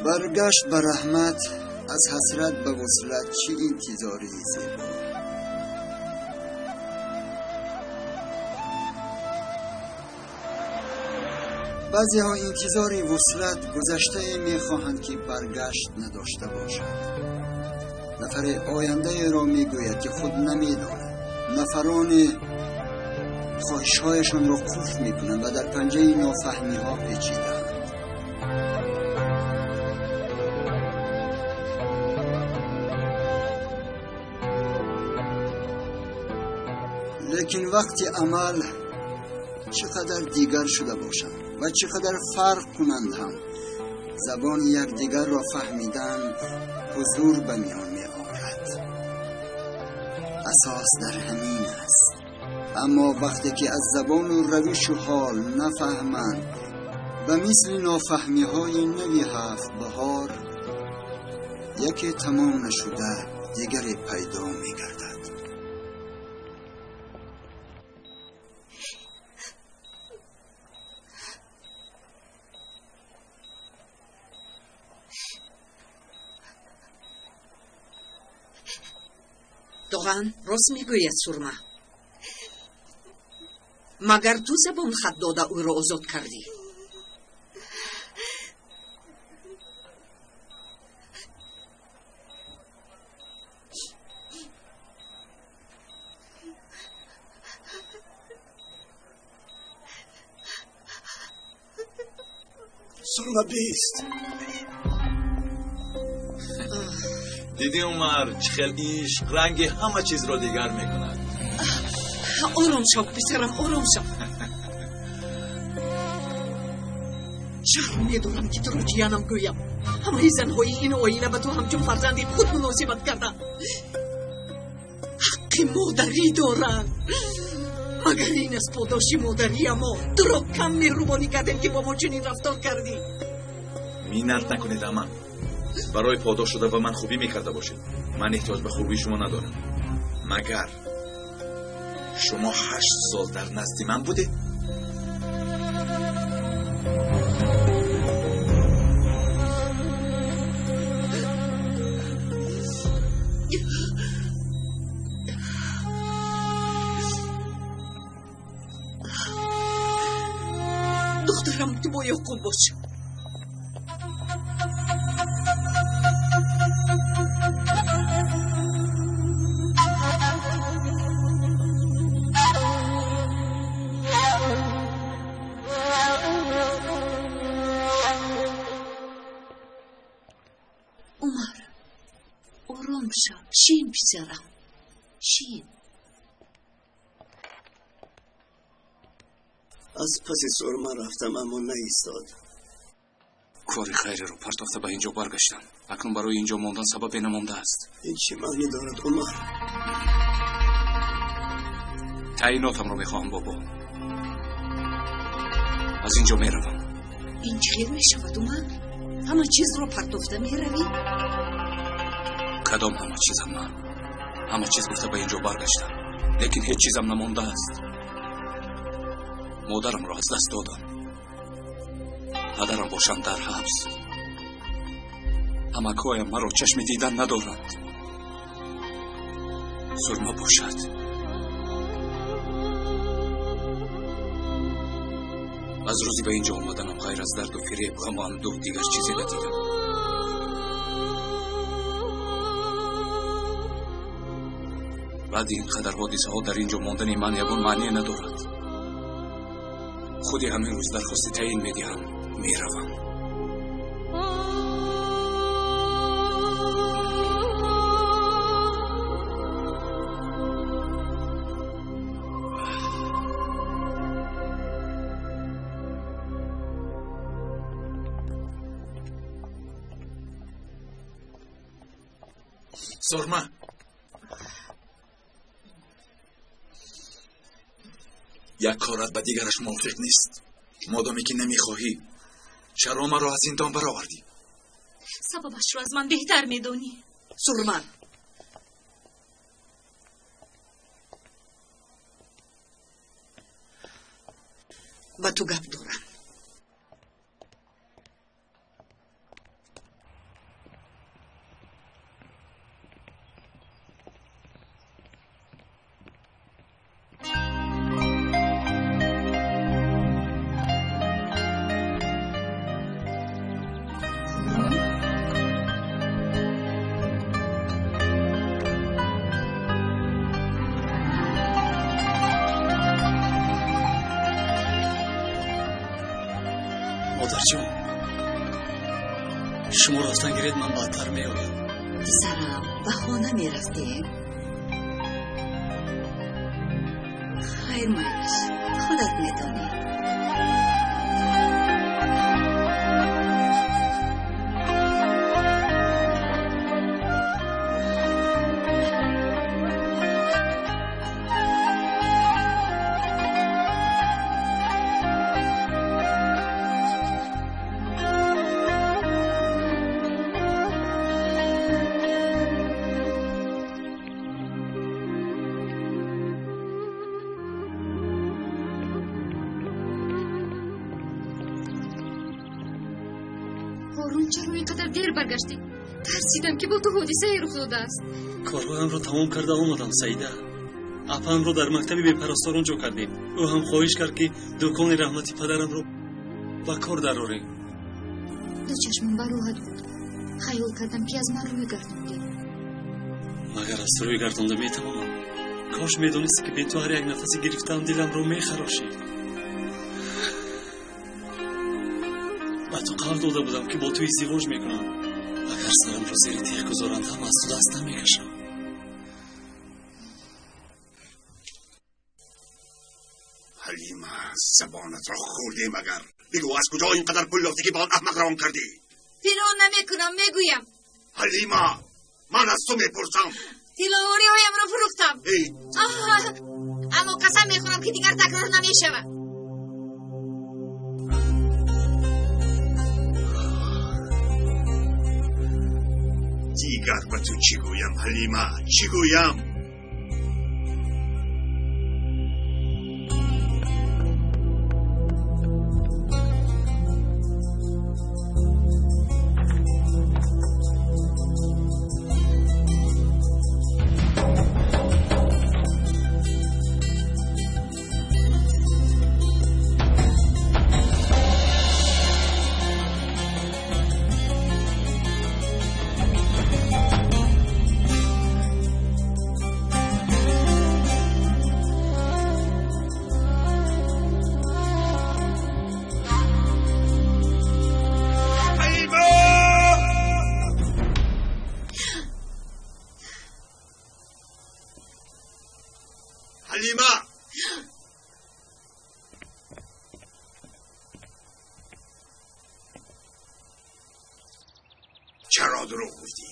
Баргашт ба раҳмат, аз ҳасрат ба вуслат, чӣ интизории зебо. Баъзеҳо интизори вуслат гузаштае мехоҳанд, ки баргашт надошта бошад. Нафаре ояндаеро мегӯяд, ки худ намедонад. Нафароне хоҳишҳояшонро қуфл мекунанд ва дар панҷаи нофаҳмиҳо печидаанд. Лекин вақти амал чӣ қадар дигар шуда бошанд ва чӣ қадар фарқ кунанд ҳам, забони якдигарро фаҳмидан ҳузур ба миён меорад. Асос дар ҳамин аст. Аммо вақте ки аз забону равишу ҳол нафаҳманд, ба мисли нофаҳмиҳои нави ҳафт баҳор, яке тамом нашуда дигаре пайдо мегардад. Доған рост мегӯяд, Сурма. Магар ту забон хат дода ӯро озод кардӣ? Сурма бист. Дидӣ, Умар, чӣ хел ишқ ранги ҳама чизро дигар мекунад. Ором шав, писарам, ором шав. Шарм медорам, ки туро ҷиянам гӯям. Ҳамаи занҳои ин оила ба ту ҳамчун фарзанди худ муносибат карданд. Ҳаққи модарӣ доранд. Магар ин аз подоши модария мо? Туро кам меҳрубонӣ кардем, ки бо мо чунин рафтор кардӣ. Миннат накунед, аман. Барои подош шуда ба ман хубӣ мекарда бошед. Ман эҳтиёҷ ба хубии шумо надорам. Магар шумо 8 сол дар назди ман будед? Духтарам, ту бо Ёқуб бош. Умар, ором шав. Шин, писарам, шин. Аз паси Сурма рафтам, аммо наистод. Кори хайреро партофта ба ин ҷо баргаштам. Акнун барои ин ҷо мондан сабабе намондааст. Ин чӣ маънӣ дорад, Умар? Таъинотамро мехоҳам, бобо. Аз ин ҷо меравам. Ин чӣ хел мешавад, Умар? Ҳама чизро партофта меравӣ? Кадом ҳама чизам? Ман ҳама чиз гуфта ба ин ҷо баргаштам, лекин ҳеҷ чизам намондааст. Модарамро аз даст додам, падарам бошанд дар ҳабс, амакҳоям маро чашми дидан надоранд. Сурма бошад, аз рӯзи ба ин ҷо омаданам ғайр аз дарду фиреб, ғаму андӯҳ дигар чизе надидам. Баъди ин қадар ҳодисаҳо дар ин ҷо мондани ман ягон маъне надорад. Худи ҳамин рӯз дархости таъин медиҳам, меравам. Сурма, як корат ба дигараш мувофиқ нест. Модоме ки намехоҳӣ, чаро маро аз зиндон баровардӣ? Сабабашро аз ман беҳтар медонӣ. Сурма. Ба ту гап дорам. Модарҷон, шумо рафтан гиред, ман баъдтар меоям. Писарам, ба хона мерафтем. Хайр, майлаш, худат медонӣ. Ҳорун, чаро ин қадар дер баргаштӣ? Тарсидам, ки бо ту ҳодисае рух додааст. Корҳоямро тамом карда омадам, Саида. Апаамро дар мактаби бепарасторон ҷо кардем. Ӯ ҳам хоҳиш кард, ки дукони раҳмати падарамро ба кор дарорем. Ду чашмам ба роҳат буд. Хаёл кардам, ки аз ман рӯй гардондӣ. Магар аз рӯй гардонда метавонам? Кош медонисти, ки бе ту ҳар як нафаси гирифтаам диламро мехарошид. Ба ту қавл дода будам, ки бо ту издивоҷ мекунам. Агар сарамро зери теғ гузоранд ҳам, аз ту даст намекашам. Ҳалима, забонатро хӯрдем. Агар бигӯ, аз куҷо ин қадар пул ёфтӣ, ки ба он аҳмақ равон кардӣ? Пинҳон намекунам, мегӯям. Ҳалима, ман аз ту мепурсам. Тилловориҳоямро фурӯхтам, аммо қасам мехӯрам, ки дигар такрор намешавад. Дигар ба ту чӣ гӯям, Ҳалима, чӣ гӯям? Ҳалима! Чаро дурӯғ гуфтӣ?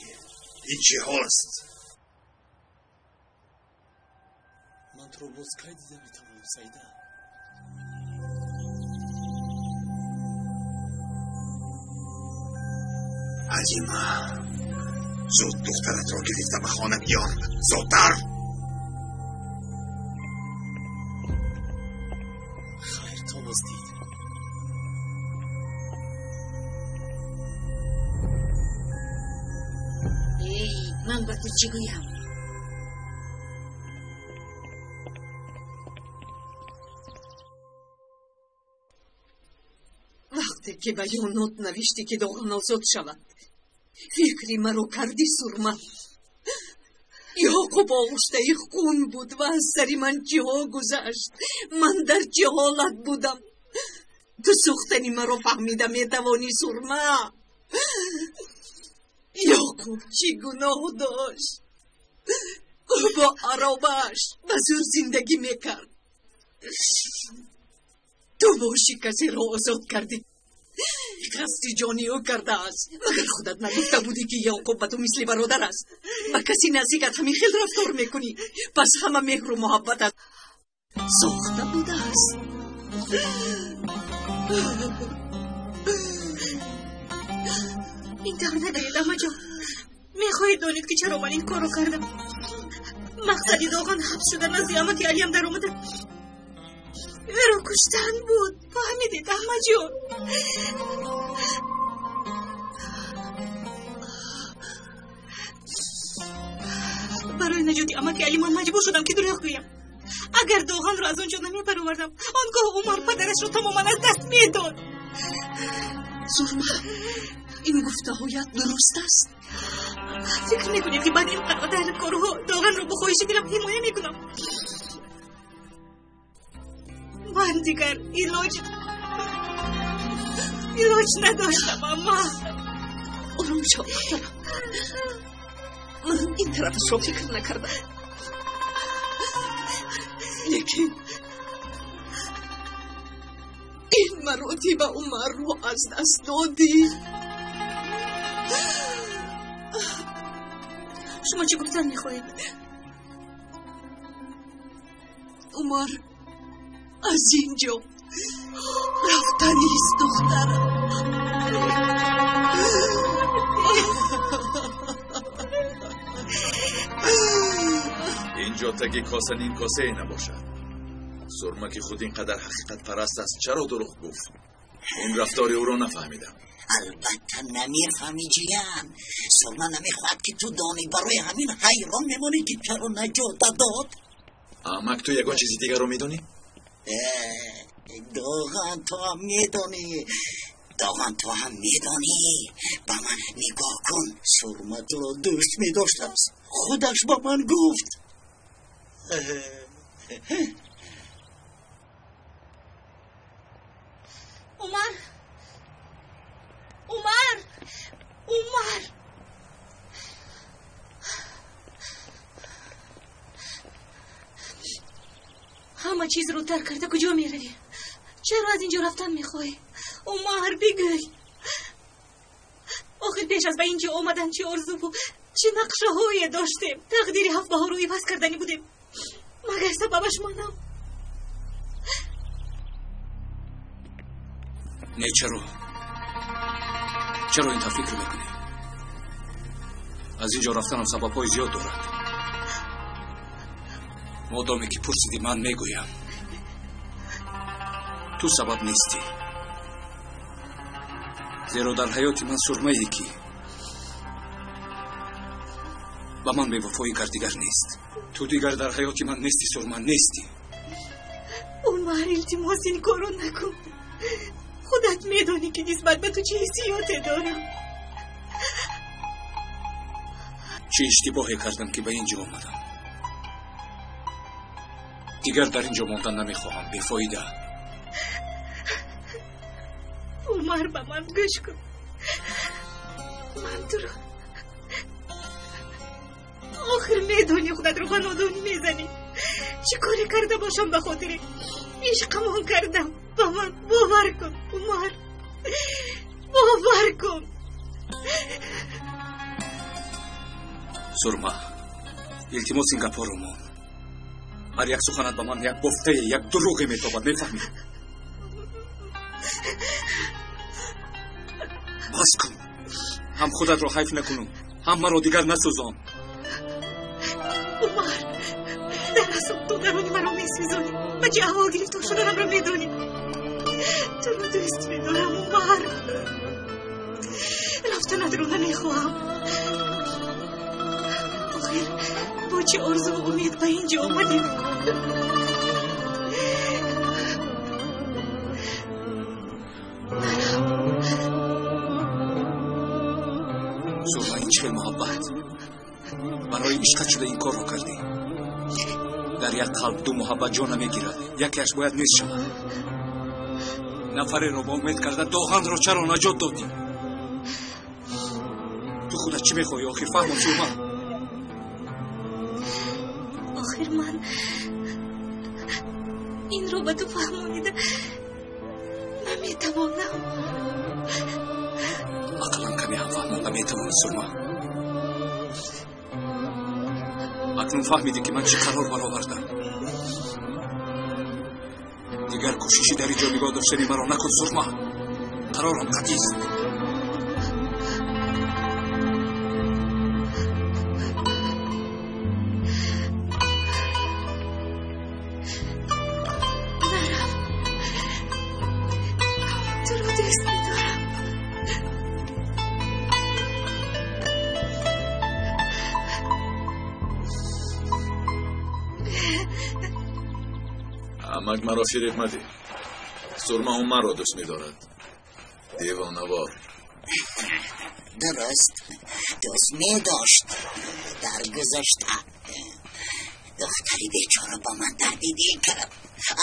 Ин чӣ ҳол аст? Ман туро боз кай дида метавонам, Саида? Ҳалима, зуд духтаратро гирифта ба хона биёр, зудтар! Хайр, то боздид. Эй, ман ба ту чӣ гӯям? Вақте ки баёнот навиштӣ, ки Доған озод шавад, фикри маро кардӣ, Сурма? Ёқуб оғуштаи хун буд ва аз сари ман чиҳо гузашт, ман дар чӣ ҳолат будам, ту сӯхтани маро фаҳмида метавонӣ, Сурма? Ёқуб чӣ гуноҳ дошт? Ӯ бо аробааш ба зӯр зиндагӣ мекард. Ту бошӣ, касеро озод кардӣ, қасди ҷони ӯ кардааст. Магар худат нагуфта будӣ, ки Ёқуб ба ту мисли бародар аст? Ба каси наздикат ҳамин хел рафтор мекунӣ? Пас ҳама меҳру муҳаббатат сохта будааст. Ин тавр нагӯед, амаҷон. Мехоҳед донед, ки чаро ман ин корро кардам? Мақсади Доған ҳабс шуда назди амаки Алиям даромада ӯро куштан буд. Фаҳмидед, амаҷон? Барои наҷоти амаки Али ман маҷбур шудам, ки дурӯғ гӯям. Агар Доғанро аз он ҷо намебаровардам, он гоҳ Умар падарашро тамоман аз даст медод. Сурма, ин гуфтаҳоят дуруст аст? Фикр мекунед, ки баъд ин қадар корҳо Доғанро бо хоҳиши дилам ҳимоя мекунам? Ман дигар илоҷ Илоҷ надоштам, амма. Ором шав, духтарам. Ман ин тарафашро фикр накардам. Лекин ин маротиба Умарро аз даст додӣ. Шумо чӣ гуфтан мехоҳед? Умар аз ин ҷо рафтанист, духтарам. Инҷо таги коса ним косае набошад. Сурма ки худ ин қадар ҳақиқатпараст аст, чаро дурӯғ гуфт? Ин рафтори ӯро нафаҳмидам. Албатта намефаҳмӣ, ҷиян. Сурма намехоҳад, ки ту донӣ. Барои ҳамин ҳайрон мемонӣ, ки чаро наҷота дод. Амак, ту ягон чизи дигарро медонӣ? Доған, ту ҳам медонӣ. Доған, ту ҳам медонӣ. Ба ман нигоҳ кун. Сурма туро дӯст медоштааст. Худаш ба ман гуфт. Умар! Умар! Умар! Ҳама чизро тарк карда куҷо меравӣ? Чаро аз инҷо рафтан мехоҳӣ? Умар, бигӯй. Охир пеш аз ба инҷо омадан чӣ орзуву чӣ нақшаҳое доштем? Тақдири ҳафтбаҳорро иваз кардани будем. Магар сабабаш манам? Не, чаро? Чаро ин тавр фикр мекунӣ? Аз ин ҷо рафтанам сабабҳои зиёд дорад. Модоме ки пурсидӣ, ман мегӯям. Ту сабаб нестӣ. Зеро дар ҳаёти ман сурмае ки ба ман бевафоӣ кард, дигар нест. Ту дигар дар ҳаёти ман нестӣ, Сурма, нестӣ. Умар, илтимос, ин корро накун. Худат медонӣ, ки нисбат ба ту чӣ ҳиссиёте дорам. Чӣ иштибоҳе кардам, ки ба ин ҷо омадам. Дигар дар ин ҷо мондан намехоҳам, бефоида. Умар, ба ман гӯш кун. Ман туро охир медонӣ, худатро ба нодонӣ мезанӣ. Чӣ коре карда бошам ба хотири ишқамон кардам? Ба ман бовар кун, Умар, бовар кун. Сурма, илтимос, ин гапҳоро мон. Ҳар як суханат ба ман як бофтае, як дурӯғе метобад, мефаҳмӣ? Бас кун. Ҳам худатро ҳайф накуну, ҳам маро дигар насӯзон. Умар, дар асл ту даруни маро месӯзонӣ. Ба чӣ аҳвол гирифтор шуданамро медонӣ. Туро дӯст медорам, Умар. Рафтанатро намехоҳам. Охир бо чӣ орзуву умед ба ин ҷо омадем? Сурма, ин чӣ хел муҳаббат? Барои ишқат шуда ин корро кардӣ. Дар як қалб ду муҳаббат ҷо намегирад, якеаш бояд нест шавад. Нафареро ба умед карда Доғанро чаро наҷот додӣ? Ту худат чӣ мехоҳӣ охир? Фаҳмон, Сурма. Охир ман инро ба ту фаҳмонида наметавонам. Ақаллан каме ҳам фаҳмонда метавонӣ, Сурма. Акнун фаҳмидӣ, ки ман чӣ қарор баровардам. Дигар кӯшиши дар ин ҷо нигоҳ доштани маро накун, Сурма. Қарорам қатъист. Нарав. Туро дӯст медорам. Амак, маро фиреб мадеҳ. Сурма Умарро дӯст медорад. Девонавор. Дуруст, дӯст медошт дар гузашта. Духтари бечора ба ман дарди дил кард.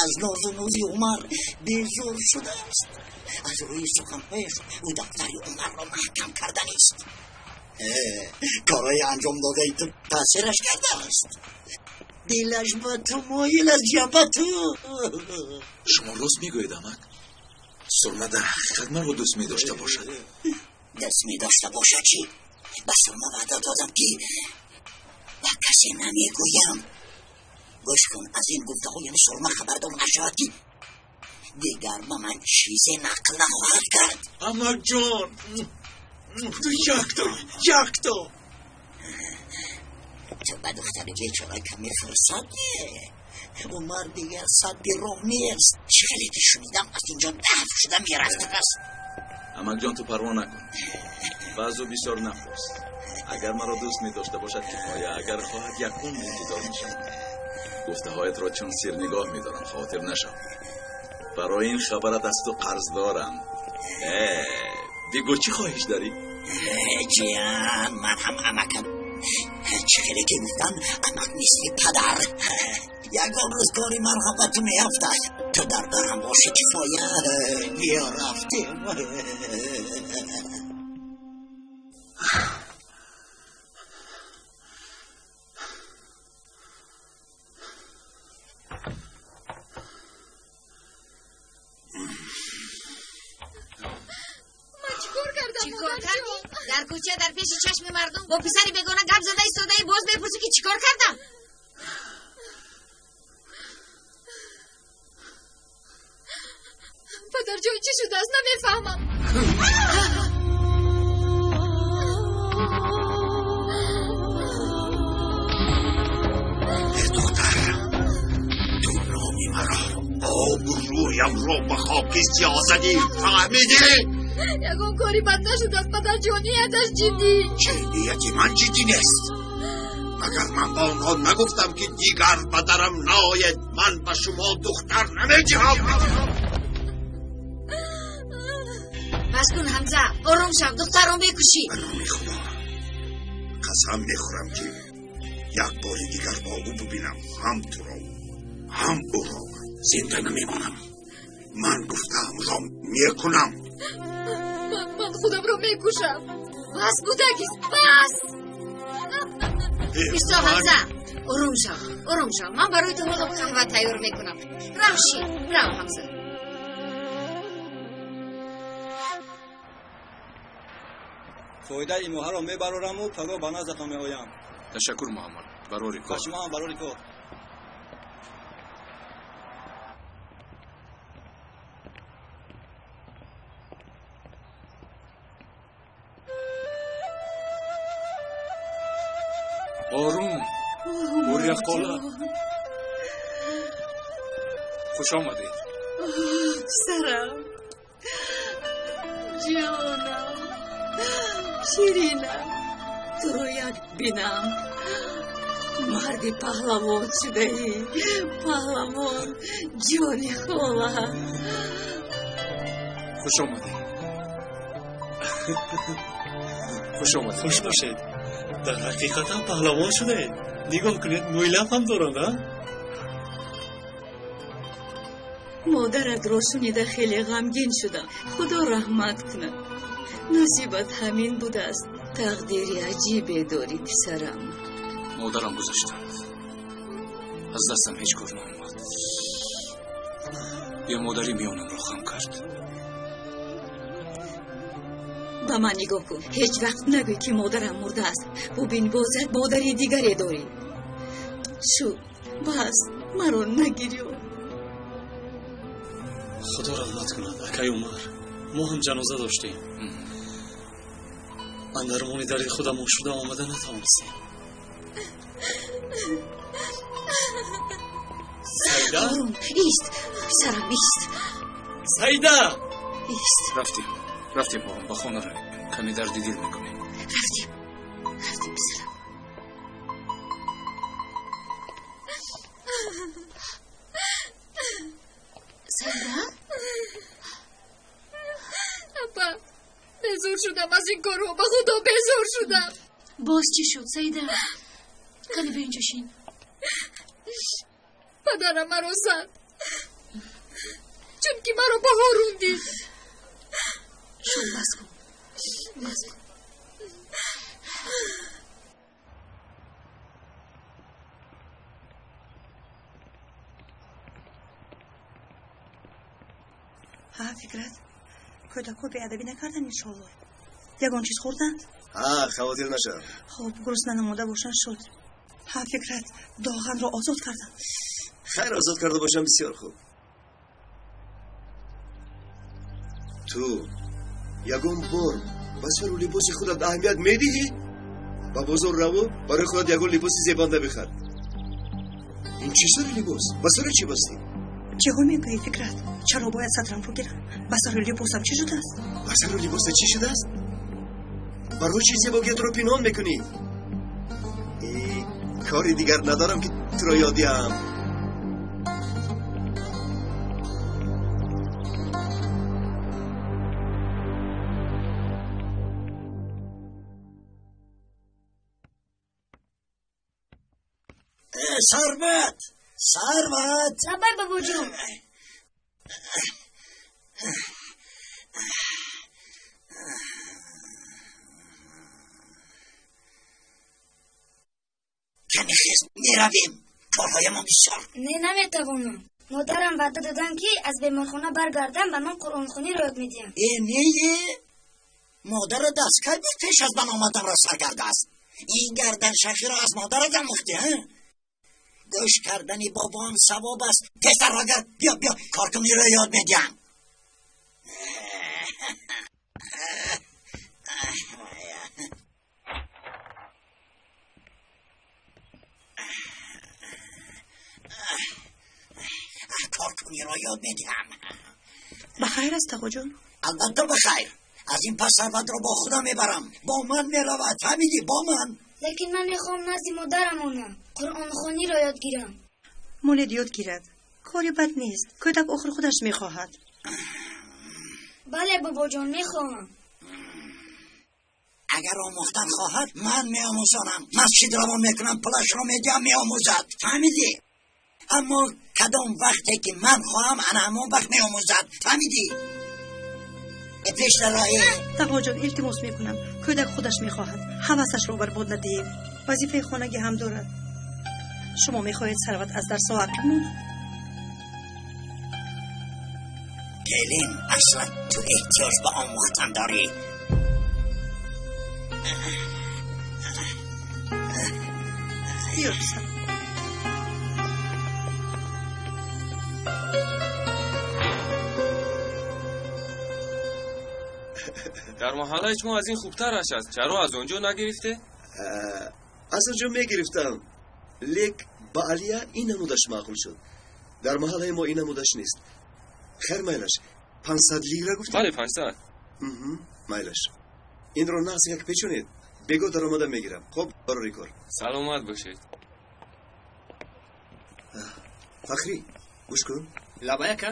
Аз нозу нози Умар безор шудааст. Аз рӯи суханҳояш ӯ дафтари Умарро маҳкам карданист. Корҳои анҷом додаи ту таъсираш кардааст. Дилаш ба ту моил аст, ҷа ба ту. Шумо рост мегӯед, амак. Сурма дар ҳақиқат маро дӯст медошта бошад. Дӯст медошта бошад чӣ? Ба Сурма ваъда додам, ки ба касе намегӯям. Гӯш кун, аз ин гуфтаҳо яъне Сурма хабардор нашавад, ки дигар ба ман чизе нақл нахоҳад кард. Амакҷон, ту якто, якто. Ту ба духтари бечора каме фурсат де. Умар дигар садди роҳ нест. Чӣ хеле ки шунидам, аз инҷо даф шуда мерафтааст. Амакҷон, ту парво накун. Баъзу бисёр напурс. Агар маро дӯст медошта бошад, кифоя. Агар хоҳад, як умр интизор мешавам. Гуфтаҳоятро чун сир нигоҳ медорам, хотир нашав. Барои ин хабарат аз ту қарз дорам. Бигӯ, чӣ хоҳиш дорӣ? Ҷиян, ман ҳам амакам. Чӣ хеле ки гуфтам, амак мисли падар. Ягон рӯз кори ман ҳам ба ту меафтад. Ту дар барам бошӣ, кифоя. Биё, рафтем. Дар кӯча, дар пеши чашми мардум бо писари бегона гап зада истодаи, боз мепурсӣ, ки чӣ кор кардам? Падарҷон, чӣ шудааст? Намефаҳмам. Духтар, ту номи маро, обрӯямро ба хоки сиёҳ задӣ, фаҳмидӣ? Ягон кори бад нашудааст, падарҷон, нияташ ҷиддӣ. Чӣ нияти ман ҷиддӣ нест? Магар ман ба онҳо нагуфтам, ки дигар ба дарам наоед, ман ба шумо духтар намедиҳам? Бас кун, Ҳамза, ором шав, духтарро мекушӣ. Ба номи Худо қасам мехӯрам, ки як бори дигар бо ӯ бибинам, ҳам туро, ҳам ӯро зинда намемонам. Ман гуфтаамро мекунам. Ман худамро мекушам. Бас, кӯдакист, бас. Исто, Ҳамза, ором шав, ором шав. Ман барои ту ҳоло қаҳва тайёр мекунам. Рав, ши, рав, Ҳамза. Фоидаи моҳаро мебарораму пагоҳ ба наздатон меоям. Ташаккур, Муҳаммад, барори кор. Ба шумо ҳам барори кор. Орум, Ҳурия хола, хуш омадед. Писарам, ҷонам, ширинам, туро як бинам. Марди паҳлавон шудаӣ, паҳлавон, ҷони хола. Хуш омадед. Хуш омадед. Хуш бошед. Дар ҳақиқат ҳам паҳлавон шудаед. Нигоҳ кунед, мӯйлаб ҳам доранд, а? Модаратро шунида хеле ғамгин шудам. Худо раҳмат кунад. Насибат ҳамин будааст. Тақдири аҷибе дорӣ, писарам. Модарам гузаштанд. Аз дастам ҳеҷ кор наомад. Бемодарӣ миёнамро хам кард. Ба ман нигоҳ кун. Ҳеҷ вақт нагӯй, ки модарам мурдааст. Бубин, боз як модари дигаре дорӣ. Шуд, бас, маро нагирё. Худо раҳмат кунад, акай Умар. Мо ҳам ҷаноза доштем. Андармони дарди худамон шуда омада натавонистем. Саида? Орум, ист, писарам, ист. Саида! Ист. Рафтем, рафтем, орум, ба хона равем. Каме дарди дил мекунем. Рафтем, рафтем, писарам. Саида? Апа, безор шудам аз ин корҳо, ба Худо безор шудам. Боз чӣ шуд, Саида? Кани биё инҷо шин. Падарам маро зад, чунки маро ба Ҳорун дид. Шуд, бас кун, бас кун. Ҳа, Фикрат, кӯдакҳо беадабӣ накарданд, иншоалло. Ягон чиз хӯрданд? Ҳа, хавотир нашав. Хуб, гурусна намода бошанд, шуд. Ҳа, Фикрат, Доғанро озод карданд. Хайр, озод карда бошам, бисёр хуб. Ту ягон бор ба сару либоси худат аҳамият медиҳӣ? Ба бозор раву барои худат ягон либоси зебанда бихар. Ин чӣ сари либос? Ба сари чӣ бастӣ? Чиҳо мегӯӣ, Фикрат? Чаро бояд сатрамро гирам? Ба сару либосам чӣ шудааст? Ба сару либосат чӣ шудааст? Барои чӣ зебогиятро пинҳон мекунӣ? Кори дигар надорам ки туро ёд диҳам. Сарват, Сарват. Лаббай, бобоҷон. Каме хез, меравем. Корҳоямон бисёр. Не, наметавонам. Модарам ваъда доданд, ки аз беморхона баргардам, ба ман қуръонхониро ёд медиҳанд. Э, не, модарат аз кай буд пеш аз ман омаданро сар кардааст? Ин гарданшахиро аз модарат омӯхтӣ, ҳа? Гӯш кардани бобоам савоб аст. Тезтар рогард, биё, биё, коркуниро ёд медиҳам. Коркуниро ёд медиҳам. Ба хайр аст, тағоҷон? Албатта, ба хайр. Аз ин пас Сарватро бо худам мебарам. Бо ман меравад, фаҳмидӣ? Бо ман. Лекин ман мехоҳам назди модарам монам, қуръонхониро ёд гирам. Монед, ёд гирад. Кори бад нест. Кӯдак охир худаш мехоҳад. Бале, бобоҷон, мехоҳам. Агар омӯхтан хоҳад, ман меомӯзонам. Масҷид равон мекунам, пулашро медиҳам, меомӯзад. Фаҳмидӣ? Аммо кадом вақте ки ман хоҳам, ана ҳамон вақт меомӯзад. Фаҳмидӣ? Пеш дароӣ. Тағоҷон, илтимос мекунам. Кӯдак худаш мехоҳад. Ҳавасашро барбод надиҳед. Вазифаи хонагӣ ҳам дорад. Шумо мехоҳед Сарват аз дарсҳо ақиб монад? Келин, аслан ту эҳтиёҷ ба омӯхтан дорӣ. Биё, писарам. Дар маҳаллаи шумо аз ин хубтараш аст. Чаро аз он ҷо нагирифте? Аз он ҷо мегирифтам, лек ба Алия ин намудаш маъқул шуд. Дар маҳаллаи мо ин намудаш нест. Хайр, майлаш. 500 лира гуфтӣ? Бале, 500. Майлаш. Инро нағз як печонед. Бего даромада мегирам. Хоб, барори кор. Саломат бошед. Фахрӣ, гӯш кун. Лаббай, ака.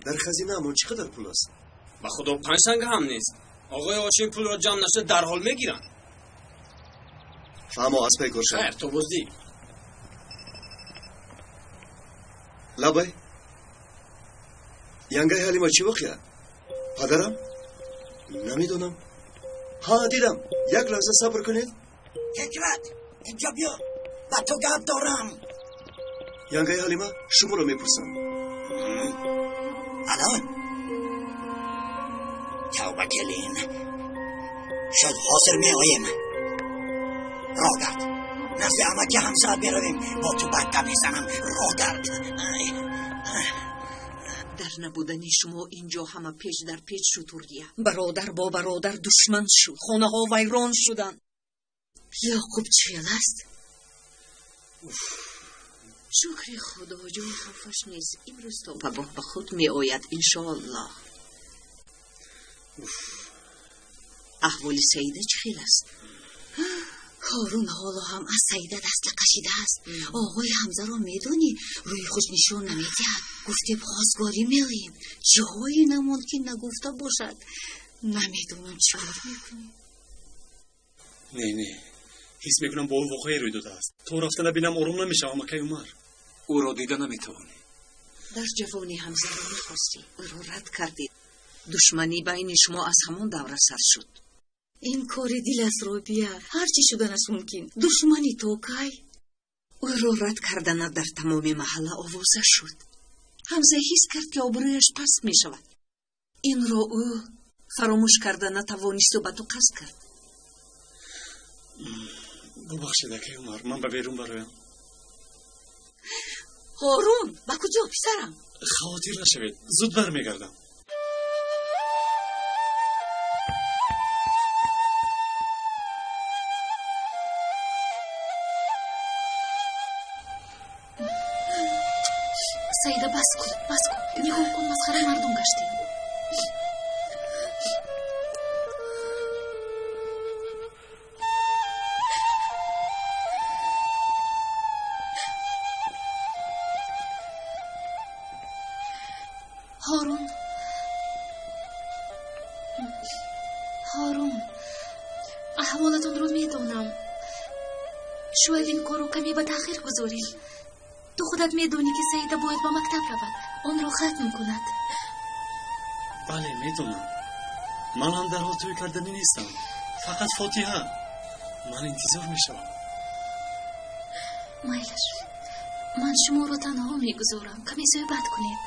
Дар хазинаамон чӣ қадар пул аст? Ба худо, 5 санга ҳам нест. Оғои Ҳошим пулро ҷамъ нашуда дарҳол мегиранд. Фаҳмо, аз пай кор шав. Хайр, то боздид. Лаббай. Янгаи Ҳалима чӣ воқеа? Падарам? Намедонам. Ҳа, дидам. Як лаҳза сабр кунед. Фикрат, инҷо биё. Ба ту гап дорам. Янгаи Ҳалима, шуморо мепурсам. Алло? Тавба, келин. Шуд, ҳозир меоем. Рогард, назди амаки ҳамсарат меравем. Бо ту бад гап мезанам. Рогард. Дар набудани шумо инҷо ҳама печ дар печ шуд, Ҳуррия. Бародар бо бародар душман шуд. Хонаҳо вайрон шуданд. Ёқуб чиел аст? Шукри Худо, ҷои хафаш нест. Имрӯз то пагоҳ ба худ меояд, иншоаллоҳ. Аҳволи Саида чӣ хел аст? Ҳорун ҳоло ҳам аз Саида даст кашидааст. Оғои Ҳамзаро медонӣ, рӯи хуш нишон намедиҳад. Гуфтем хостгорӣ меоем. Ҷое намонд, ки нагуфта бошад. Намедонам чӣ кор мекунем. Не, не, ҳис мекунам бо ӯ воқеае рӯй додааст. То рафта набинам, ором намешавам, акай Умар. Ӯро дида наметавонӣ. Дар ҷавонӣ Ҳамзаро мехостӣ, ӯро рад кардӣ. Душманӣ байни шумо аз ҳамон давра сар шуд. Ин кори дил аст, Робия. Ҳар чӣ шуданаш мумкин. Душманӣ то кай? Ӯро рад карданат дар тамоми маҳалла овоза шуд. Ҳамза ҳис кард, ки обрӯяш паст мешавад. Инро ӯ фаромӯш карда натавонисту ба ту қасд кард. Бубахшед, акаи Умар, ман ба берун бароям. Ҳорун, ба куҷо, писарам? Хавотир нашавед, зуд бармегардам. Саида, бас кун, бас кун. Нигоҳ кун, масхараи мардум гаштем. Ҳорун, Ҳорун, аҳволатонро медонам. Шояд ин корро каме ба таъхир гузорем. Ту худат медонӣ, ки Саида бояд ба мактаб равад, онро хатм кунад. Бале, медонам. Ман ҳам дарҳол тӯй карданӣ нестам. Фақат фотиҳа. Ман интизор мешавам. Майлаш, ман шуморо танҳо мегузорам. Каме суҳбат кунед,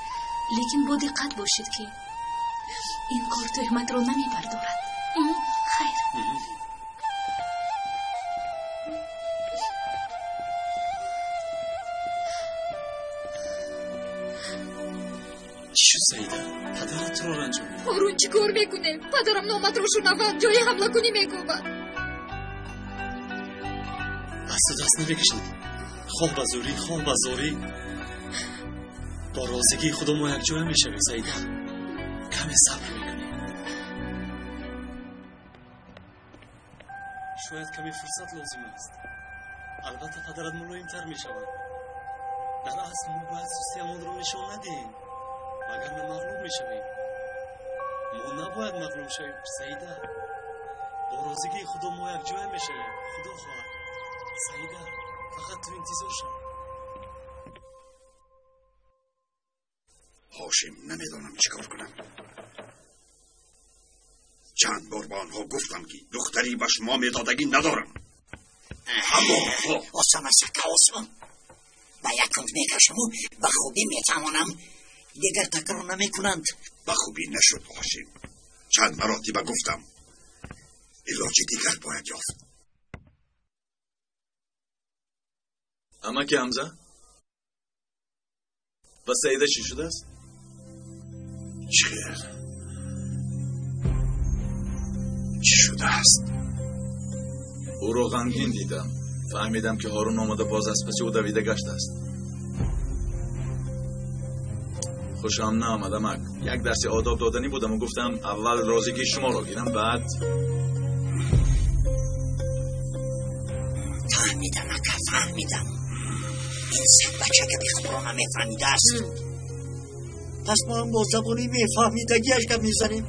лекин бо диққат бошед, ки ин кор тӯҳматро намебардорад. Хайр. Чӣ шуд, Саида? Падарат туро ранҷонид? Ҳорун, чӣ кор мекунем? Падарам номатро шунавад, ҷои ҳамлакунӣ мекӯбад. Аз ту даст намекашад. Хоҳ ба зӯрӣ, хоҳ ба зорӣ, бо розигии Худо мо якҷоя мешавем, Саида. Каме сабр мекунем. Шояд каме фурсат лозим аст. Албатта, падарат мулоимтар мешавад. Дар асл мо бояд сустиамонро нишон надиҳем, вагарна мағлуб мешавем. Мо набояд мағлуб шавем, Саида. Бо розигии Худо мо якҷоя мешавем, Худо хоҳад. Саида, фақат ту интизор шав. Ҳошим, намедонам чӣ кор кунам. Чанд бор ба онҳо гуфтам, ки духтари ба шумо медодагӣ надорам. Аммо осон аст, ака, осон. Ба як кунҷ мекашаму ба хубӣ метавонам. Дигар такрор намекунанд. Ба хубӣ нашуд, Ҳошим. Чанд маротиба гуфтам. Илоҷи дигар бояд ёфт. Амаки Ҳамза? Ба Саида чӣ шудааст? Чӣ хел? Чӣ шудааст? Ӯро ғамгин дидам. Фаҳмидам, ки Ҳорун омада боз аз паси ӯ давида гаштааст. Хушам наомад, амак. Як дарси одоб доданӣ будаму гуфтам, аввал розигии шуморо гирам, баъд. Фаҳмидам, ака, фаҳмидам. Ин сагбача гапи худро намефаҳмидааст. Пас мо ҳам бо забони мефаҳмидагиаш гап мезанем.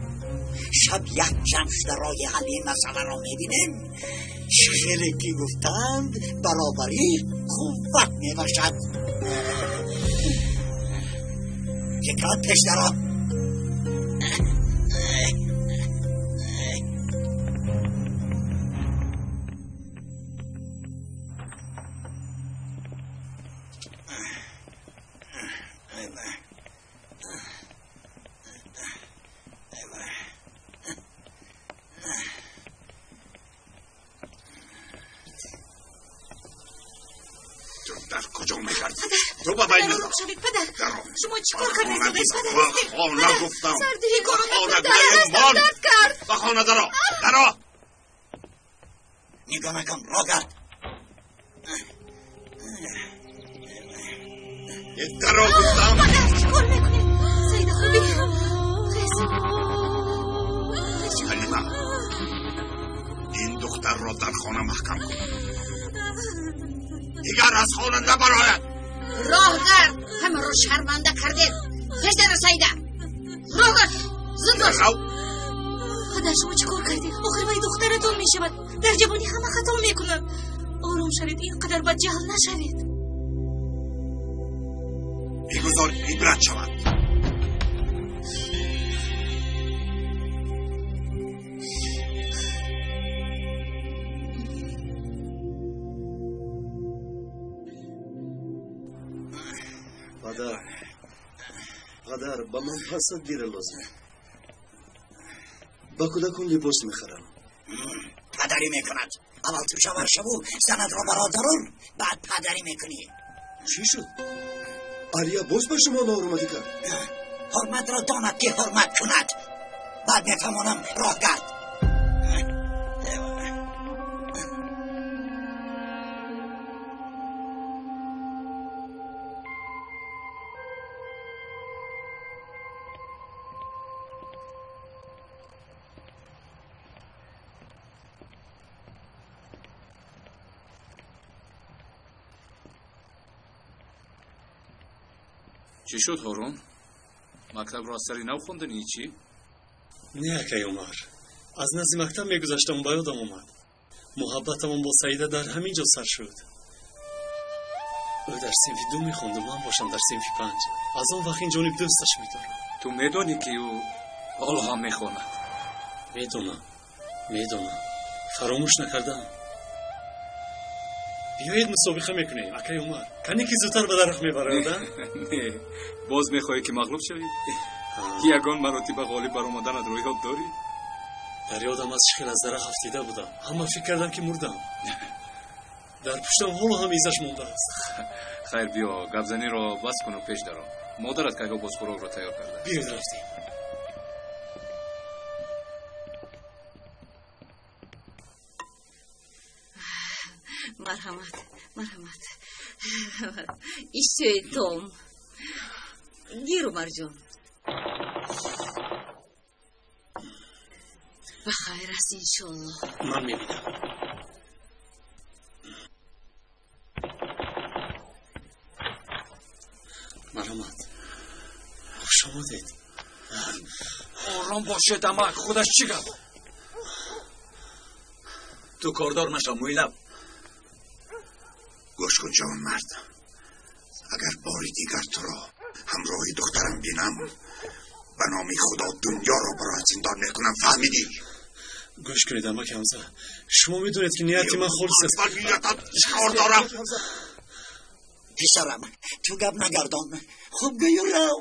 Шаб як ҷамъ шуда роҳи ҳалли ин масъаларо мебинем. Хеле ки гуфтанд, баробарӣ қувват мебахшад. Фикрат пеш даро. Дар куҷо мегардӣ? Ту ба байни Падар, шавед, падар. Шумо чӣ кор кардед? Падар, Ба хона гуфтам. Сардии Ба хона, падар, мон. дард кард. Ба хона даро. Даро. Нигоҳ накун, роҳ гард. Даро гуфтам. Падар, чӣ кор мекунед? Саида, хубӣ? Хез. Ҳалима, ин духтарро дар хона маҳкам кун. Дигар аз хона набарояд. Роҳ гард, ҳамаро шарманда кардед. Пеш даро, Саида, роҳ гард, зуд бош. Рав. Падар, шумо чӣ кор кардед? Охир вай духтаратон мешавад. Дар ҷавонӣ ҳама хато мекунанд. Ором шавед, ин қадар бадҷаҳл нашавед. бигзор ибрат шавад. Падар, падар, ба ман 500 лира лозим. Ба кӯдакон либос мехарам. Падарӣ мекунад. Аввал ту шавҳар шаву занатро бародарон, баъд падарӣ мекунӣ. Чӣ шуд? Алия боз ба шумо ноҳурматӣ кард? Ҳурматро донад ки ҳурмат кунад. Баъд мефаҳмонам роҳ гард. Чӣ шуд, Ҳорун? Мактабро аз сари нав хонданӣ чӣ? Не, акай Умар. Аз назди мактаб мегузаштам, ба ёдам омад. Муҳаббатамон бо Саида дар ҳамин ҷо сар шуд. Ӯ дар синфи 2 мехонду, ман бошам дар синфи 5. Аз он вақт ин ҷониб дӯсташ медорам. Ту медонӣ ки ӯ ҳоло ҳам мехонад? Медонам, медонам. Фаромӯш накардам. Биёед мусобиқа мекунем, акай Умар. Кане ки зудтар ба дарахт мебарад, а? Не, боз мехоҳӣ ки мағлуб шавӣ? Ягон маротиба ғолиб баромаданат ро ёд дорӣ? Дар ёдам аст, чӣ хел аз дарахт афтида будам. Ҳама фикр кардам ки мурдам. Дар пуштам ҳоло ҳам изаш мондааст. Хайр, биё, гапзаниро бас куну пеш даро. Модарат кайҳо боз хӯрокро тайёр карда. Биёед рафтем. Марҳамат, марҳамат. Иштиҳои том. Гир, Умарҷон. Ба хайр аст, иншоаллоҳ. Ман мебинам. Марҳамат. Хуш омадед. Ором бошед, амак, худаш чӣ гап? Ту кордор нашав, мӯйлаб. Гӯш кун, ҷавонмард. Агар бори дигар туро ҳамроҳи духтарам бинам, ба номи Худо дунёро бароят зиндон мекунам, фаҳмидӣ? Гӯш кунед, амак Ҳамза. Шумо медонед ки нияти ман холис аст. Ба ниятат чӣ кор дорам? Писарам, ту гап нагардон. Хуб гӯю рав.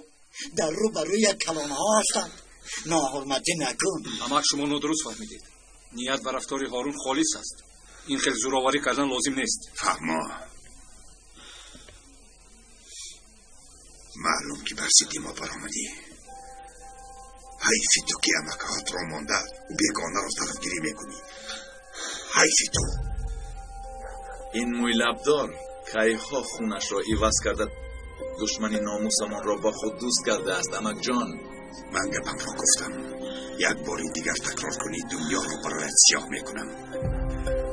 Дар рӯ ба рӯят калонҳо ҳастанд. Ноҳурматӣ накун. Амак, шумо нодуруст фаҳмидед. Ният ва рафтори Ҳорун холис аст. Ин хел зӯроварӣ кардан лозим нест. Фаҳмо. Маълум ки бар зидди мо баромадӣ. Ҳайфи ту ки амакаҳотро монда бегонаро тарафгирӣ мекунӣ. Ҳайфи ту. Ин мӯйлабдор кайҳо хунашро иваз карда душмани номусамонро бо худ дӯст кардааст, амакҷон. Ман гапамро гуфтам. Як бори дигар такрор кунӣ, дунёро бароят сиёҳ мекунам.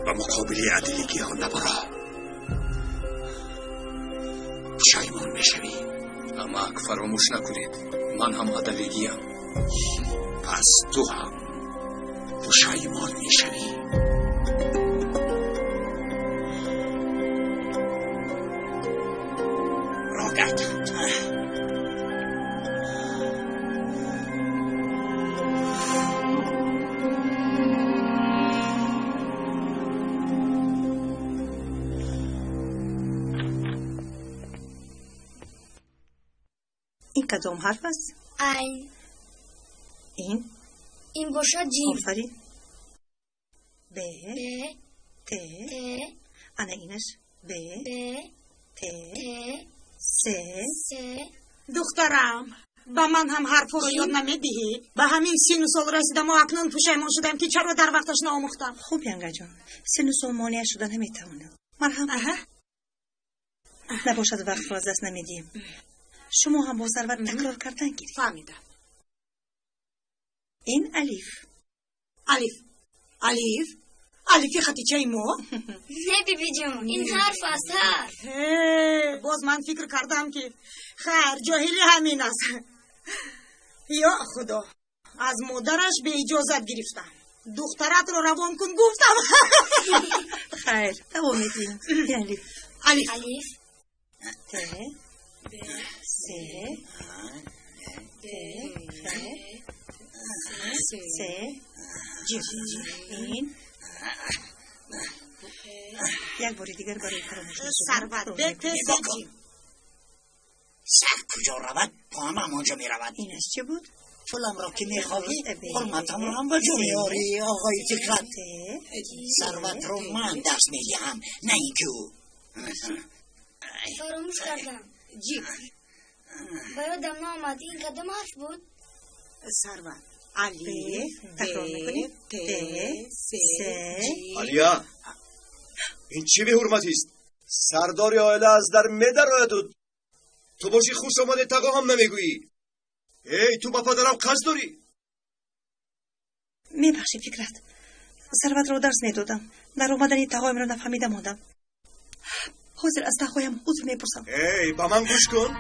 Ба муқобили адилигиҳо набаро. Пушаймон мешавӣ. Амак, фаромӯш накунед, ман ҳам адалигиям. Пас ту ҳам пушаймон мешавӣ. Роҳ гард. Ин кадом ҳарф аст? Айн. Ин? Ин бошад ҷим. Офарин. Б. Б. Т. Т. Ана инаш. Б. Б. Т. Т. С. С. Духтарам, ба ман ҳам ҳарфҳоро ёд намедиҳӣ? Ба ҳамин сину сол расидаму акнун пушаймон шудам ки чаро дар вақташ наомӯхтам. Хуб, янгаҷон, сину сол монеа шуда наметавонад. Марҳамат. Набошад, вақтро аз даст намедиҳем. Шумо ҳам бо сарват такрор кардан гиред. Фаҳмидам. Ин алиф. Алиф. Алиф? Алифи Хатичаи мо? Не, бибиҷон, ин ҳарф аст, ҳарф. Боз ман фикр кардам ки хайр, ҷоҳилӣ ҳамин аст. Ё Худо, аз модараш беиҷозат гирифтам. Духтаратро равон кун гуфтам. Хайр, давом медиҳем. Алиф. Алиф. Алиф. Т. Б. С, Т, Х, С, Ҷ. Ин як бори дигар барои фаромӯш Сарват Б, Т, С, Ҷ. Сар куҷо равад, поам ҳамонҷо меравад. Ин аз чӣ буд? Пуламро ки мехоҳӣ, ҳурматамро ҳам ба ҷо меорӣ, оғои Фикрат. Сарватро ман дарс медиҳам, на ин ки ӯ. Фаромӯш кардам. Ҷ. Ба ёдам наомад, ин кадом ҳарф буд? Сарват алиф, такрор мекунем. Т, С, Ҷ. Алия, ин чӣ беҳурматист? Сардори оила аз дар медарояду ту бошӣ хуш омаде тағо ҳам намегӯӣ. Эй, ту ба падарам қасд дорӣ? Мебахшед, Фикрат, Сарватро дарс медодам. Дар омадани тағоямро нафаҳмида мондам. Ҳозир аз тағоям узр мепурсам. Эй, ба ман гӯш кун.